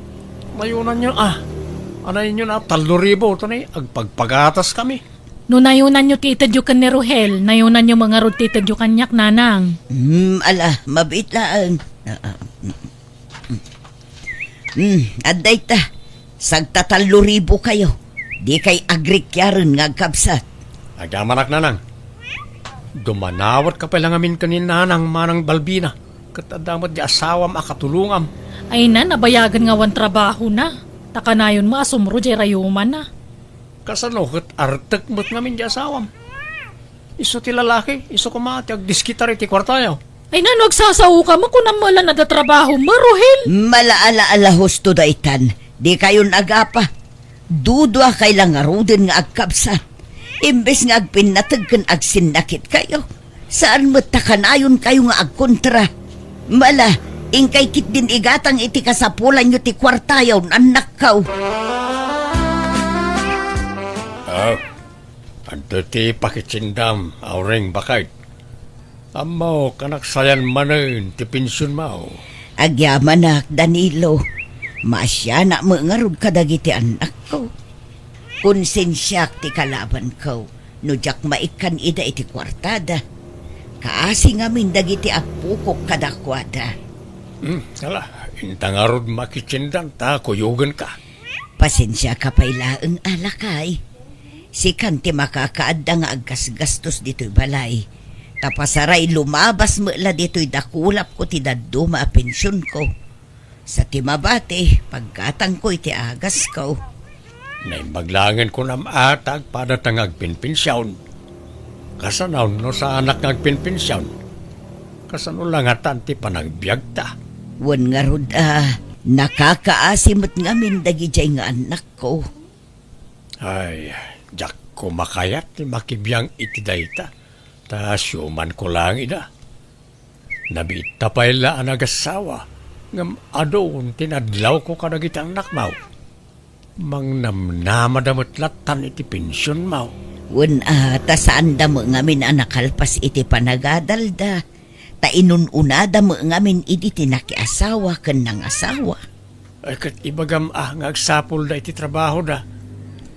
Nayonanyo a. Anayenyo a tallo ribu, toni, agpagpagataskami. No nayonanyo ti itedyo ken ni Rohel, nayonanyo met ngarud ti itedyo kaniak, nanang. Hmm, ala, mabiit laeng. Ah, ah, mm, mm. Hmm, adda ita. Sagtatallo ribukayo. Dikay agrikiaren nga agkabsat. Agyamanak, nanang. Dumanawatka pay la ngamin ken ni nanang, Manang Balbina. Ket adda met di asawam a katulongam. Ay na, nabayagen nga awan trabahona. Ta kanayon met a sumro diay rayumanna. Kasano ket artek met ngamin di asawam? Isu ti lalaki, isu koma ti agdiskitar iti kuartayo. Ay, nano agsasaoka? Makunam met la no adda trabahom, Rohel? Mala, ala, ala, husto daytan. Dikayon agapa. Duduakay la ngaruden nga agkabsat. Imbes nga agpinnateg ken agsinnakitkayo. Saan met ta kanayonkayo nga agkontra. Mala, inkay ketdin igatang iti kasapulanyo ti kuartayo, annakko. Ah, adda ti pakitsindam, Auring, baket. Ammok a nagsayan manen ti pensionmo. Agyamanak, Danilo. Maasianak met ngarud kadagiti annakko. Konsensiak ti kalabanko no diak maikkan ida iti kuartada. Kaasi ngamin dagiti appokok kadakuada. Hmm, ala, inta ngarud makitsindan ta kuyogenka. Pasensiaka pay laeng, a lakay. Sikan ti makakaadda nga aggasgastos ditoy balay. Ta pasaray lumabas met la ditoy dakulapko ti dadduma a pensionko. Sa ti mabati, paggatangko iti agasko. Naimbag laengen kunam a ta agpadata nga agpenpension. Kasano no saanak nga agpenpension? Kasano la ngatan ti panagbiagta? Wen ngarud a, nakakaasi met ngamin dagidiay nga annakko. Ay, diakko makayat ti makibiang iti dayta, ta siumanko laeng ida. Nabiitta pay la a nagassawa, ngem adu ti nadlawko kadagiti annakmo. Mangnamnamada met lattan iti pensionmo. Wen a, ta saanda met ngamin a nakalpas iti panagadalda. Ta inun-unada met ngamin idi ti nakiasawa ken nangasawa. Ay, ket ibagam a nga agsapulda iti trabahoda.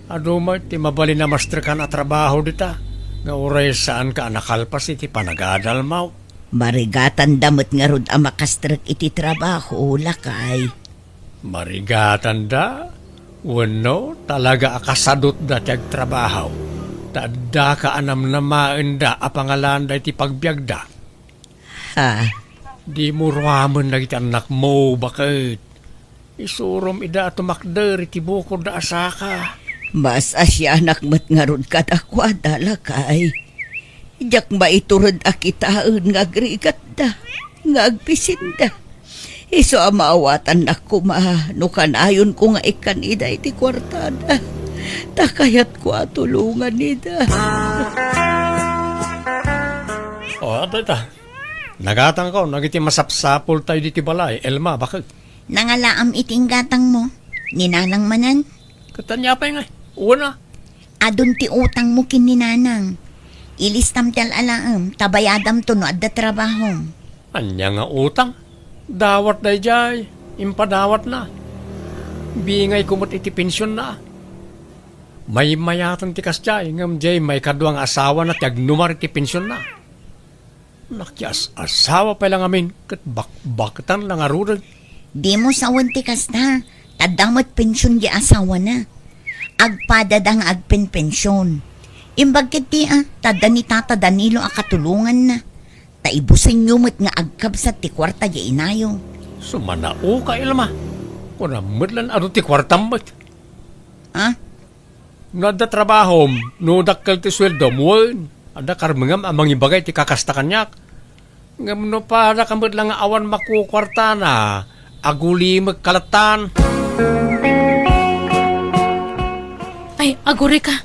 Adu met ti mabalin a mastrekan a trabaho dita, nga uray saanka a nakalpas iti panagadalmaw. Marigatanda met ngarud a makastrek iti trabaho, lakay. Marigatanda? Wenno, talaga a kasadutda ti agtrabaho, ta addaka a namnamaenda a pangalanda iti pagbiagda? Ha? Dimo ruamen dagiti annakmo, baket. Isurom ida a tumakder iti bukodda a saka. Mas asianak met ngarud kadakuada, lakay. Diak maitured a kitaen nga agrigatda, nga agbisinda. Isu a maawatannak koma no kanayonko nga ikkan ida iti kuartada. Ta kayatko a tulongan ida. O, adda ita. Nagatangko, dagiti masapsapultayo ditoy balay, Elma, baket. Nangalaam iti inggatangmo, ni Nanang manen? Ket ania pay ngay? Una. Adun ti utangmo ken ni Nanang. Ilistam ti al-alaem, ta bayadamto no adda trabahom. Ania nga utang? Dawat daydiay, impadawatna. Bingayko met iti pensionna. Maymayatan ti kasdiay, ngem diay maikadua nga asawana ti agnumar iti pensionna. Nakias-asawa pay la ngamin ket bakbaketan la ngaruden. Dimo sawen ti kasta, ta adda met pension di asawana. Agpadada nga agpenpension. Imbag ketdi a, ta adda ni Tata Danilo a katulonganna. Ta ibusenyo met nga agkabsat ti kuarta di inayo. Sumanaoka, Elma. Kunam met lan adu ti kuartam met. Ah? No adda trabahom, no dakkel ti sueldom, wen, adda karmengam a mangibaga iti kakasta kaniak. Ngem no padaka met la nga awan makukuartana, agulimek ka lattan. Ay, agurayka.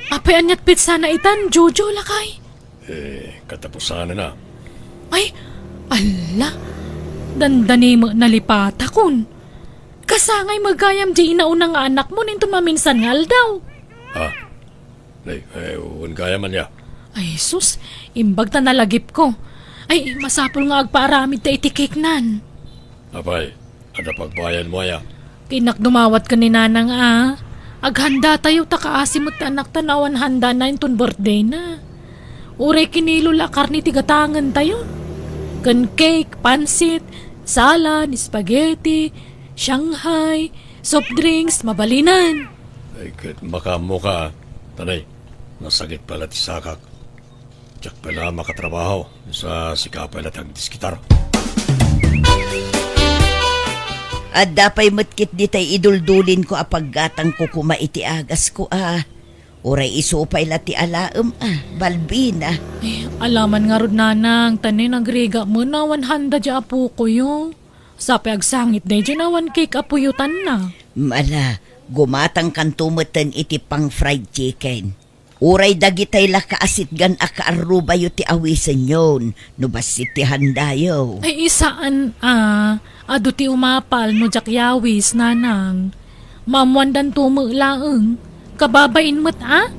Apay, aniat petsana itan, Jojo, lakay? Eh, katapusanna. Ay, alla, dandani met nalipatakon. Kasangay met gayam di inauna nga anakmo inton maminsan nga aldaw. Ah, ay, ay, wen gayam ania? Ay, sus, imbag ta nalagipko. Ay, masapul nga agpaaramidta iti cake-nan. Apay, adda pagbayadmo aya? Innak dumawat ken ni Nanang a. Aghanda tayo ta kaasi met ti anakta no awan handana inton birthday-na. Uray kinilo la a karne ti gatangen tayo. Ken cake, pansit, salad, spaghetti, Shanghai, soft drinks, mabalinen. Ay, ket makaammoka, tanay, nasakit pay la ti sakak. Diak pay la makatrabaho, sa sika pay la ti agdiskitar. Adda pay met ketdi tay iduldulinko a paggatangko koma iti agasko a. Uray isu pay la ti alaem a, Balbina. Ay, alaman ngarud, Nanang, ta ni nagrigat met no awan handa di apokoyo. Sa pay agsangit daydiay no awan cake apoyo tanna. Ala, gumatangkanto metten iti pang-fried chicken. Uray dagitay la kaasitgan a kaarrubayo ti awisenyon no bassit ti handayo. Ay, saan a, adu ti umapal no diak yawis, Nanang. Maammoandanto met laeng. Kababain met a?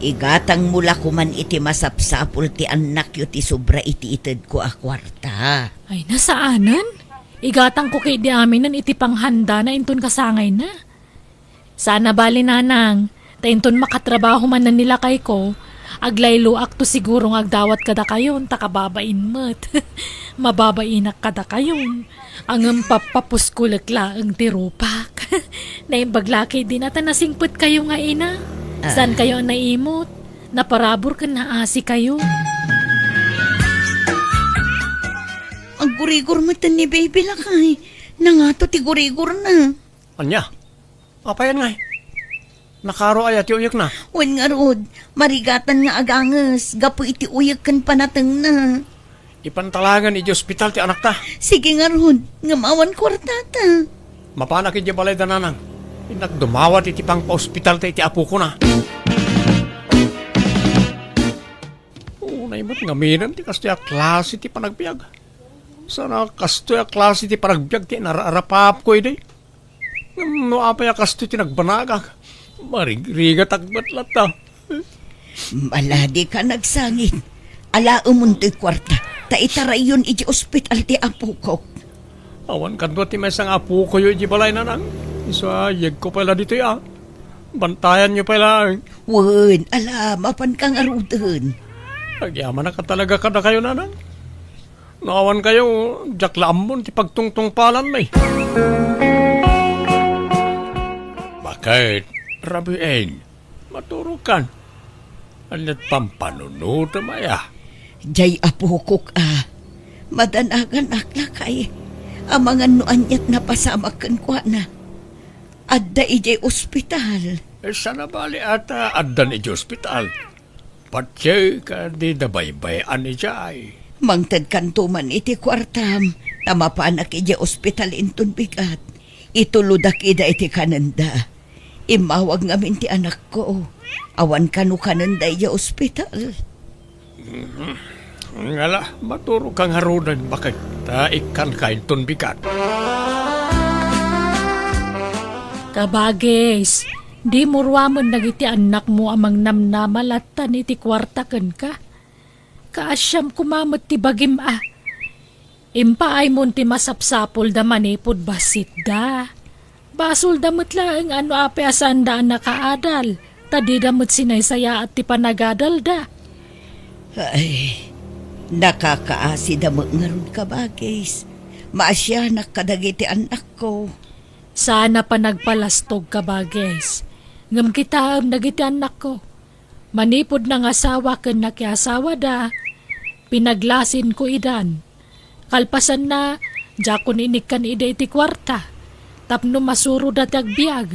Igatangmo la koman iti masapsapul ti annakyo ti sobra iti itedko a kuarta. Ay, saanen? Igatangko ketdi aminen iti panghandana inton kasangayna. Saan a bali, Nanang, ta inton makatrabaho manen ni lakayko, aglayloakto siguro nga agdawat kadakayon ta kababain met. Mababainak kadakayon. Ngem pappapuskolek laeng ti rupak. Naimbag la ketdin a ta nasingpetkayo nga ina. Ah. Saankayo a naimot? Naparabur ken naasikayo. Aggurigor metten ni baby, lakay. Nangato ti gurigorna. Ania? Apayan ngay? Nakaro aya ti uyekna? Wen ngarud, marigatan nga aganges gapu iti uyek ken panatengna. Ipantalagan iti ospital ti anakta. Sige ngarud, ngem awan kuartata. Mapanak idiay balayda, Nanang. Innak dumawat iti pangpaospitalta iti apokona. Unay met ngaminen ti kastoy a klase ti panagbiag. Saan a kastoy a klase ti panagbiag ti inararapapko idi. Ngem no apay a kastoy ti nagbanagak, marigrigatak met latta. Ala, dika nagsangit. Alaemon toy kuarta. ta itarayyon iti ospital ti apokok. Awan kadua ti maysa nga apokoyo iti balay, nanang. Isu a, yegko pay la ditoy a. Bantayanyo pay laeng. Wen, ala, mapanka ngaruden. Agyamanak a talaga kadakayo, nanang. No awan kayo, diak la ammon ti pagtungtungpalanmi. Baket, Rabiin, maturokan. Ania't pampanunotem aya? Jay apokok a. Madanaganak lakay. Amangan no ania't napasamak kenkuana. Adda idiay ospital. Eh, sana bali ata addan idiay ospital. Patse ka di da baybay-an idiay. Mangtedkanto man iti kuartam, ta mapanak idiay ospital inton bigat. Itulodak ida iti kanenda. Immawag ngamin ti anakko. Awan kano kanenda idiay ospital. Mhm. Ngala, maturoka ngaruden, baket ta ikkanka inton bigat. Kabagis, dimo ruamen dagiti annakmo a mangnamnama lattan iti kuarta kenka. Kaasiam koma met ti bagim a. Impaaymo ti masapsapulda manipud bassitda. Basolda met laeng a no apay a saanda a nakaadal, ta dida met sinaysayaat ti panagadalda. Ay, nakakaasida met ngarud, kabagis. Maasianak kadagiti annakko. Saan a panagpalastog, kabagis. Ngem kitaem dagiti annakko. Manipud nangasawa ken nakiasawada, pinaglasinko idan. Kalpasanna, diakon inikkan ida iti kuarta, tapno masuroda ti agbiag.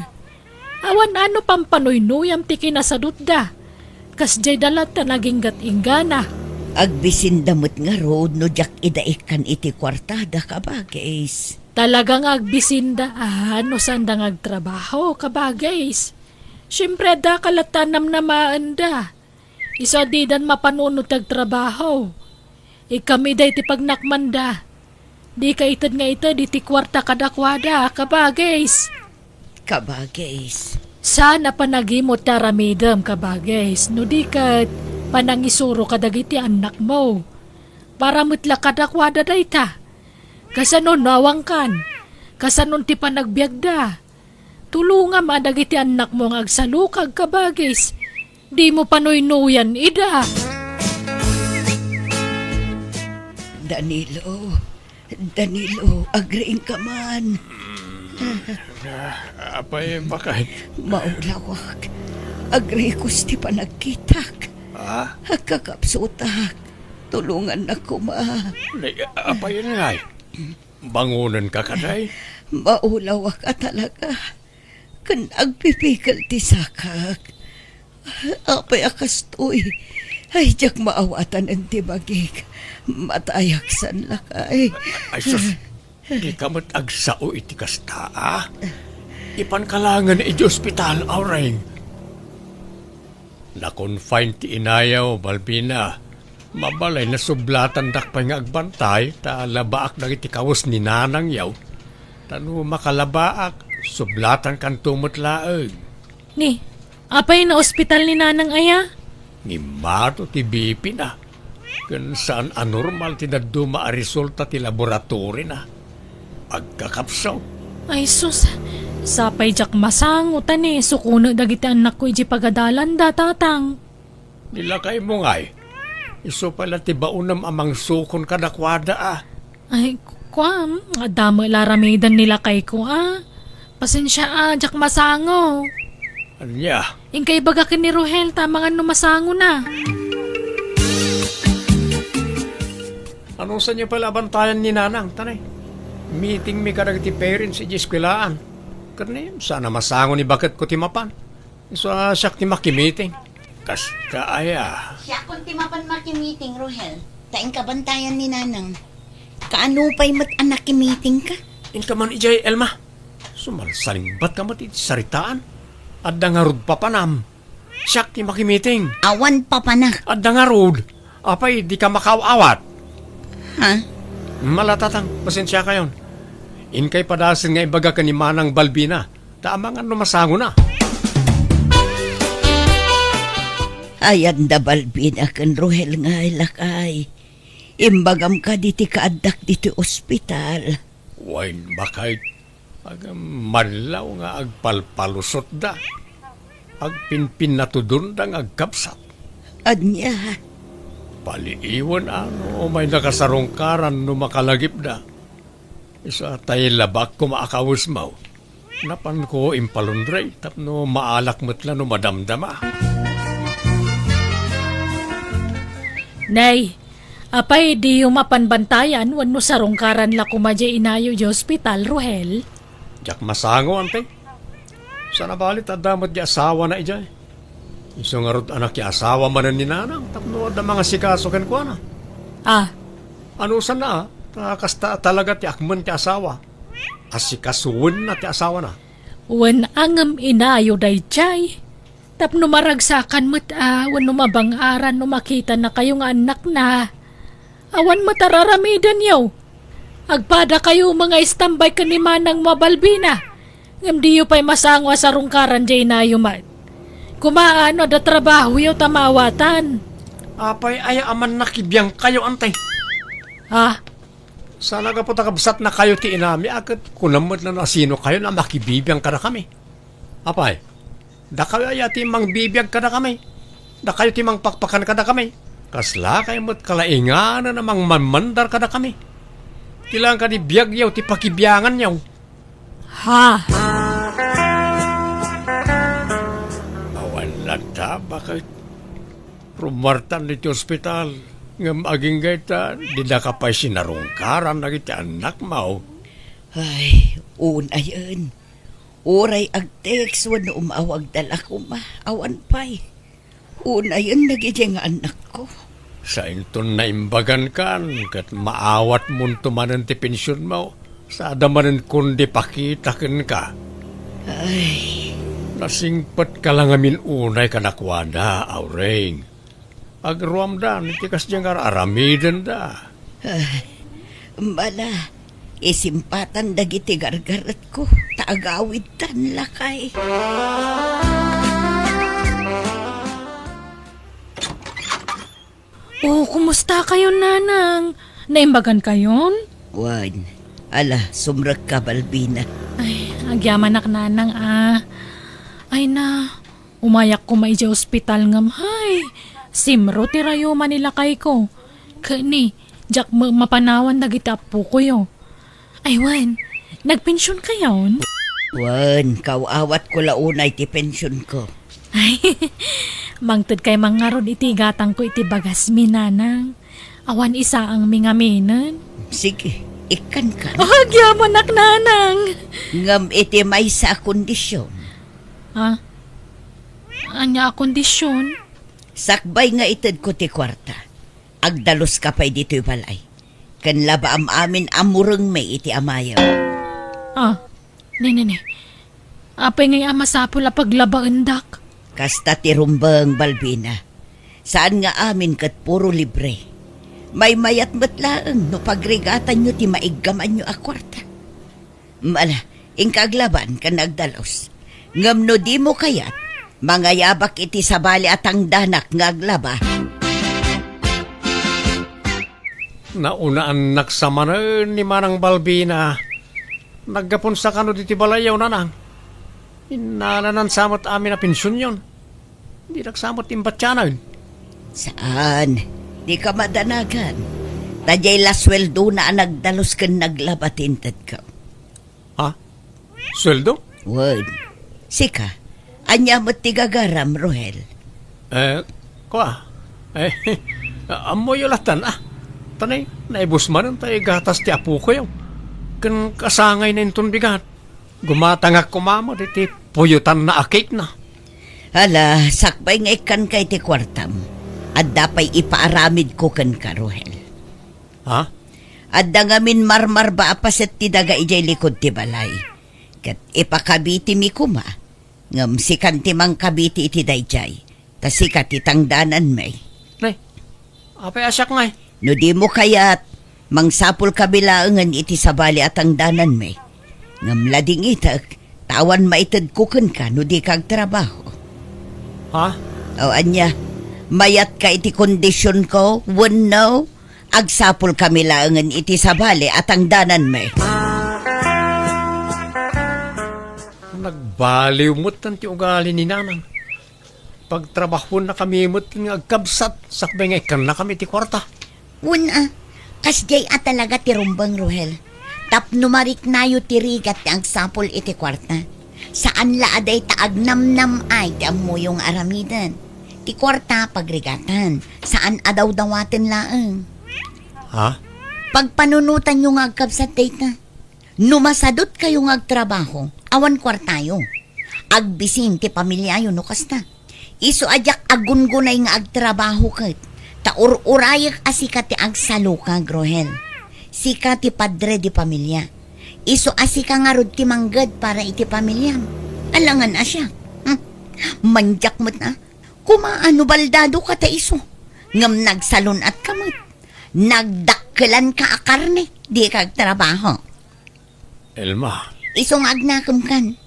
Awan a no pampanuynuyam ti kinasadutda. Kasdiayda latta naginggat-inggana. Agbisinda met ngarud no diak ida ikkan iti kuartada, kabagis. Talaga nga agbisinda a no saanda nga agtrabaho, kabagis. Siempre, adda ka latta a namnamaenda. Isu a didan mapanunot ti agtrabaho. Ikkamida iti pagnakmanda. Dika ited nga ited iti kuarta kadakuada, kabagis. Kabagis. Saan a panagimot ti aramidem, kabagis, no di ket panangisuro kadagiti annakmo. Para met la kadakuada dayta. Kasano no awankan? Kasanon ti panagbiagda? Tulongam a dagiti annakmo nga agsalukag, kabagis. Dimo panuynuyan ida. Danilo, Danilo, agriingka man. Ah, apay, baket? Maulawak. Agrikos ti panagkitak. Ah? Agkakapsutak. Tulongannak koma. Nay, apay ngay? Bangonenka kadi? Maulawak a talaga. Ken agpipigel ti sakak. Apay a kastoy? Ay, diak maawatanen ti bagik. Matayak san lakay. Ay, sus. Dika met agsao iti kasta, a? Ipanka laengen iti ospital, Aureng. Na-confine ti inayo, Balbina. Mabalay, nasublatandak pay nga agbantay, ta labaak dagiti kawes ni nanangyo. Ta no makalabaak, sublatankanto met laeng. Ni, apay, naospital ni nanang aya? Ngimmato ti B P na. Ken saan a normal ti dadduma a resulta ti laboratory na. Agkakapsaw. Ay sus, sapay diak masango ta ni sukonek dagiti annakko iti pagadalanda, tatang. Ni lakaymo ngay, isu pay la ti baonem a mangsukon kadakuada a. Ay, kuam, adda met la aramiden ni lakayko a. Pasensia a, diak masango. Ania? Inka ibaga ken ni Rohel, ta amangan no masangona. Anusanyo pay la a bantayan ni nanang, tanay? Meeting mi kadagiti parents iti eskuelaan. Ket ni, saan a masango ni baketko ti mapan. Isu a siak ti makimiting. Kasta aya. Siakon ti mapan makimiting, Rohel. Ta inka bantayan ni nanang. Kaano pay met a nakimitingka? Inka man idiay, Elma. Sumalsalingbatka met iti saritaan. Adda ngarud papanam. Siak ti makimiting. Awan papanak. Adda ngarud. Apay, dika makaaw-awat? Ha? Mala, tatang, pasensiakayon. Inkay padasen nga ibaga ken ni Manang Balbina, ta amangan no masangona. Ayan da Balbina ken Rohel ngay, lakay. Imbagam kadi ti kaaddak ditoy ospital. Wen, baket, agam, manlaw nga agpalpalusotda. Agpinpinnatudonda nga agkabsat. Ania? Paliiwen a no umay nakasarungkaran no makalagipda. Isu a tay labak koma a kawesmo. Napanko impalundre tapno maalak met la no madamdama. Nay, apay diyo mapan bantayan wenno sarungkaran la koma diay inayo diay ospital, Rohel? Diak masango, ante. Saan a bali ta adda met diay asawana idiay. Isu ngarud a nakiasawa manen ni Nanang tapno adda mangasikaso kenkuana. Ah. Anusanna, a, ta kasta a talaga ti akmen ti asawa. Asikasuenna ti asawana. Wen a ngem inayo daydiay. Tapno maragsakan met a wenno mabang-aran no makitanakayo nga annakna. Awan met a raramidenyo. Agpadakayo nga istambay ken ni manangmo a Balbina. Ngem diyo pay masango a sarungkaran diay inayo met. Koma, no adda trabahoyo ta maawatan. Apay aya a mannakibiangkayo, ante? Ha? Saan a gapu ta kabsatnakayo ti inami a ket kunam met la no asinokayon a makibibiang kadakami. Apay, dakayo aya ti mangbibiag kadakami? Dakayo ti mangpakpakan kadakami? Kaslakay met kalainganan a mangmanmandar kadakami? Ti laeng kadi biagyo ti pakibianganyo. Ha? Awan latta, baket. Rummuartan iti ospital, ngem agingga ita, didaka pay sinarungkaran dagiti annakmo. Ay, unayen. Uray agtext wenno umawagda la koma, awan pay. Unayen dagidiay nga annakko. Sainton naimbagankan ket maawatmonto manen ti pensionmo. Sada manen kundi pakita kenka. Ay. Nasingpetka la ngamin unay kadakuada, Aureng. Agruamdan iti kasdiay nga ar-aramidenda. Ay, bala, isimpatan dagiti gargaretko, ta agawidtan lakay. Oh, kumusta kayon, Nanang? Naimbagan kayon? Wen, ala, sumrekka, Balbina. Ay, agyamanak, Nanang, ah. Ay na, umayak koma idiay ospital ngem, hay, simro ti rayuma ni lakayko. Ket ni, diak met mapanawan dagiti appokoyo. Ay, wen, nagpension kayon? Wen, kaaw-awatko la unay ti pensionko. Ay, mangtedkay man ngarud iti igatangko iti bagasmi, Nanang. Awan isaangmi ngaminen. Sige, ikkankan. Oh, agyamanak, Nanang. Ngem iti maysa a kondisyon. Ha? Ania a kondisyon? Sakbay nga itedko ti kuarta, agdaluska pay ditoy balay. Ken labaam amin a murengmi iti amayem. Ah, ne, ne, ne. Apay ngay a masapul a paglabaendak? Kasta ti rumbeng, Balbina. Saan nga amin ket puro libre. Maymayat met laeng no pagrigatanyo ti maiggamanyo a kuarta. Ala, inka aglaban ken agdalus. Ngem no dimo kayat, mangayabak iti sabali a tangdanak nga aglaba. Naunaannak sa manen ni Manang Balbina. Naggapunsa kano ditoy balayyo, Nanang? Innalanan sa met amin a pensionyon. Dinak sa met imbatianen. Saan? Dika madanagan. Ta diay la sueldona a nagdalus ken naglaba ti intedko. Ha? Sueldo? Wen. Sika, ania met ti gagaram, Rohel? Eh, kua. Eh, ammoyo latan, ah. Tanay, naibus manen ta igatas ti apokoyo. Ken kasangayna inton bigat. Gumatangak koma met iti puyotanna a cake na. Hala, sakbay nga ikkanka iti kuartam, adda pay ipaaramidko kenka, Rohel. Ha? Adda ngamin marmarba a paset ti daga idiay likud ti balay. Ket ipakabitimi koma, ngem sikan ti mangkabiti iti daydiay, ta sika ti tangdananmi. Nay, apay a siak ngay? No dimo kayat, mangsapulkabi laengen iti sabali a tangdananmi. Ngem ladingitek, ta awan maitedko kenka no dika agtrabaho. Ha? O ania, mayatka iti kondisionko, wenno Agsapulkami laengen iti sabali a tangdananmi. Nagbaliw met ti ugali ni Nanang. Pagtrabahuennakami met nga agkabsat sakbay nga ikkannakami ti kuarta. Wen a, kasdiay a talaga ti rumbeng, Rohel. Tapno mariknayo ti rigat ti agsapul iti kuarta. Saan la a dayta agnamnam-ay ti ammoyo nga aramiden. Ti kuarta, pagrigatan. Saan a dawdawaten laeng. Ha? Pagpanunotanyo nga agkabsat dayta. No masadutkayo nga agtrabaho, awan kuartayo. Agbisin ti pamiliayo no kasta. Isu a diak agungunay nga agtrabaho ket, ta ur-urayek a sika ti agsalukag, Rohel. Sika ti padre di pamilia. Isu a sika ngarud ti mangged para iti pamiliam. Alangan a siak. Hmm. Mandiak met a. Kumaano baldado ka ta isu. Ngem nagsalun-at ka met. Nagdakkelan ka a karne. Di ka agtrabaho. Elma. Isu nga agnakemkan.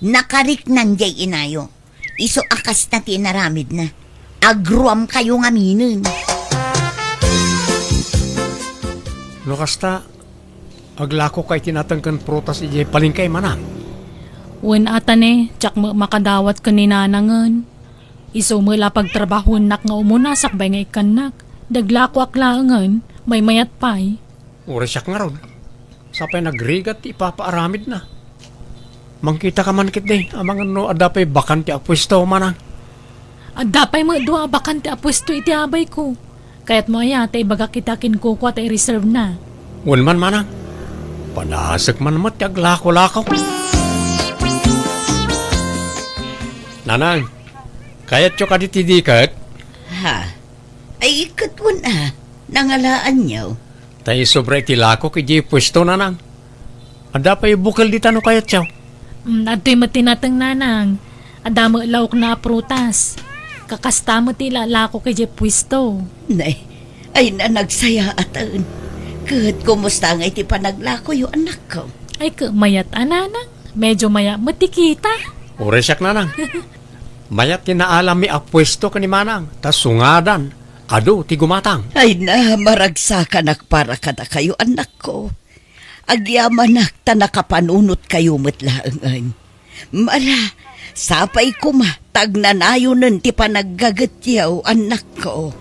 Nakariknan diay inayo. Isu a kasta ti inaramidna. Agruam kayo ngaminen. No kasta, aglako ka iti nateng ken prutas idiay palengke, Manang. Wen a ta ne, diak met makadawat ken ni Nanangen. Isu met la pagtrabahoennak nga umuna sakbay nga ikkannak. Daglakoak laengen, maymayat pay. Uray siak ngarud. Sapay nagrigat ti ipapaaramidna. Mangkita ka man ketdi, amangan no adda pay bakan ti apuesto, Manang. Adda pay met dua a bakan ti apuesto iti abayko. Kayatmo aya ta ibagak ita kenkuana ta i-reserve na? Wen man, Manang. Panasek man met ti aglako-lako. Nanang, kayatyo kadi ti diket? Ha? Ay, ket wen a, nangalaanyo. Ta isobra iti lakok idiay puesto, Nanang. Adda pay bukel dita no kayatyo. Mm, adtoy met ti nateng, Nanang. Adda met laokna a prutas. Kakasta met ti ilalakok idiay puesto. Nay, ay na nagsayaaten. Ket kumusta ngay ti panaglakoyo, anakko? Ay, ket mayat a, Nanang. Medyo mayat met ti kita. Uray siak, Nanang. Mayat ti naalammi a puesto ken ni Manang, ta sungadan, adu ti gumatang. Ay na, maragsakanak para kadakayo, annakko. Agyamanak ta nakapanunotkayo met laengen. Ala, sapay koma ta agnanayonen ti panaggagetyo, annakko.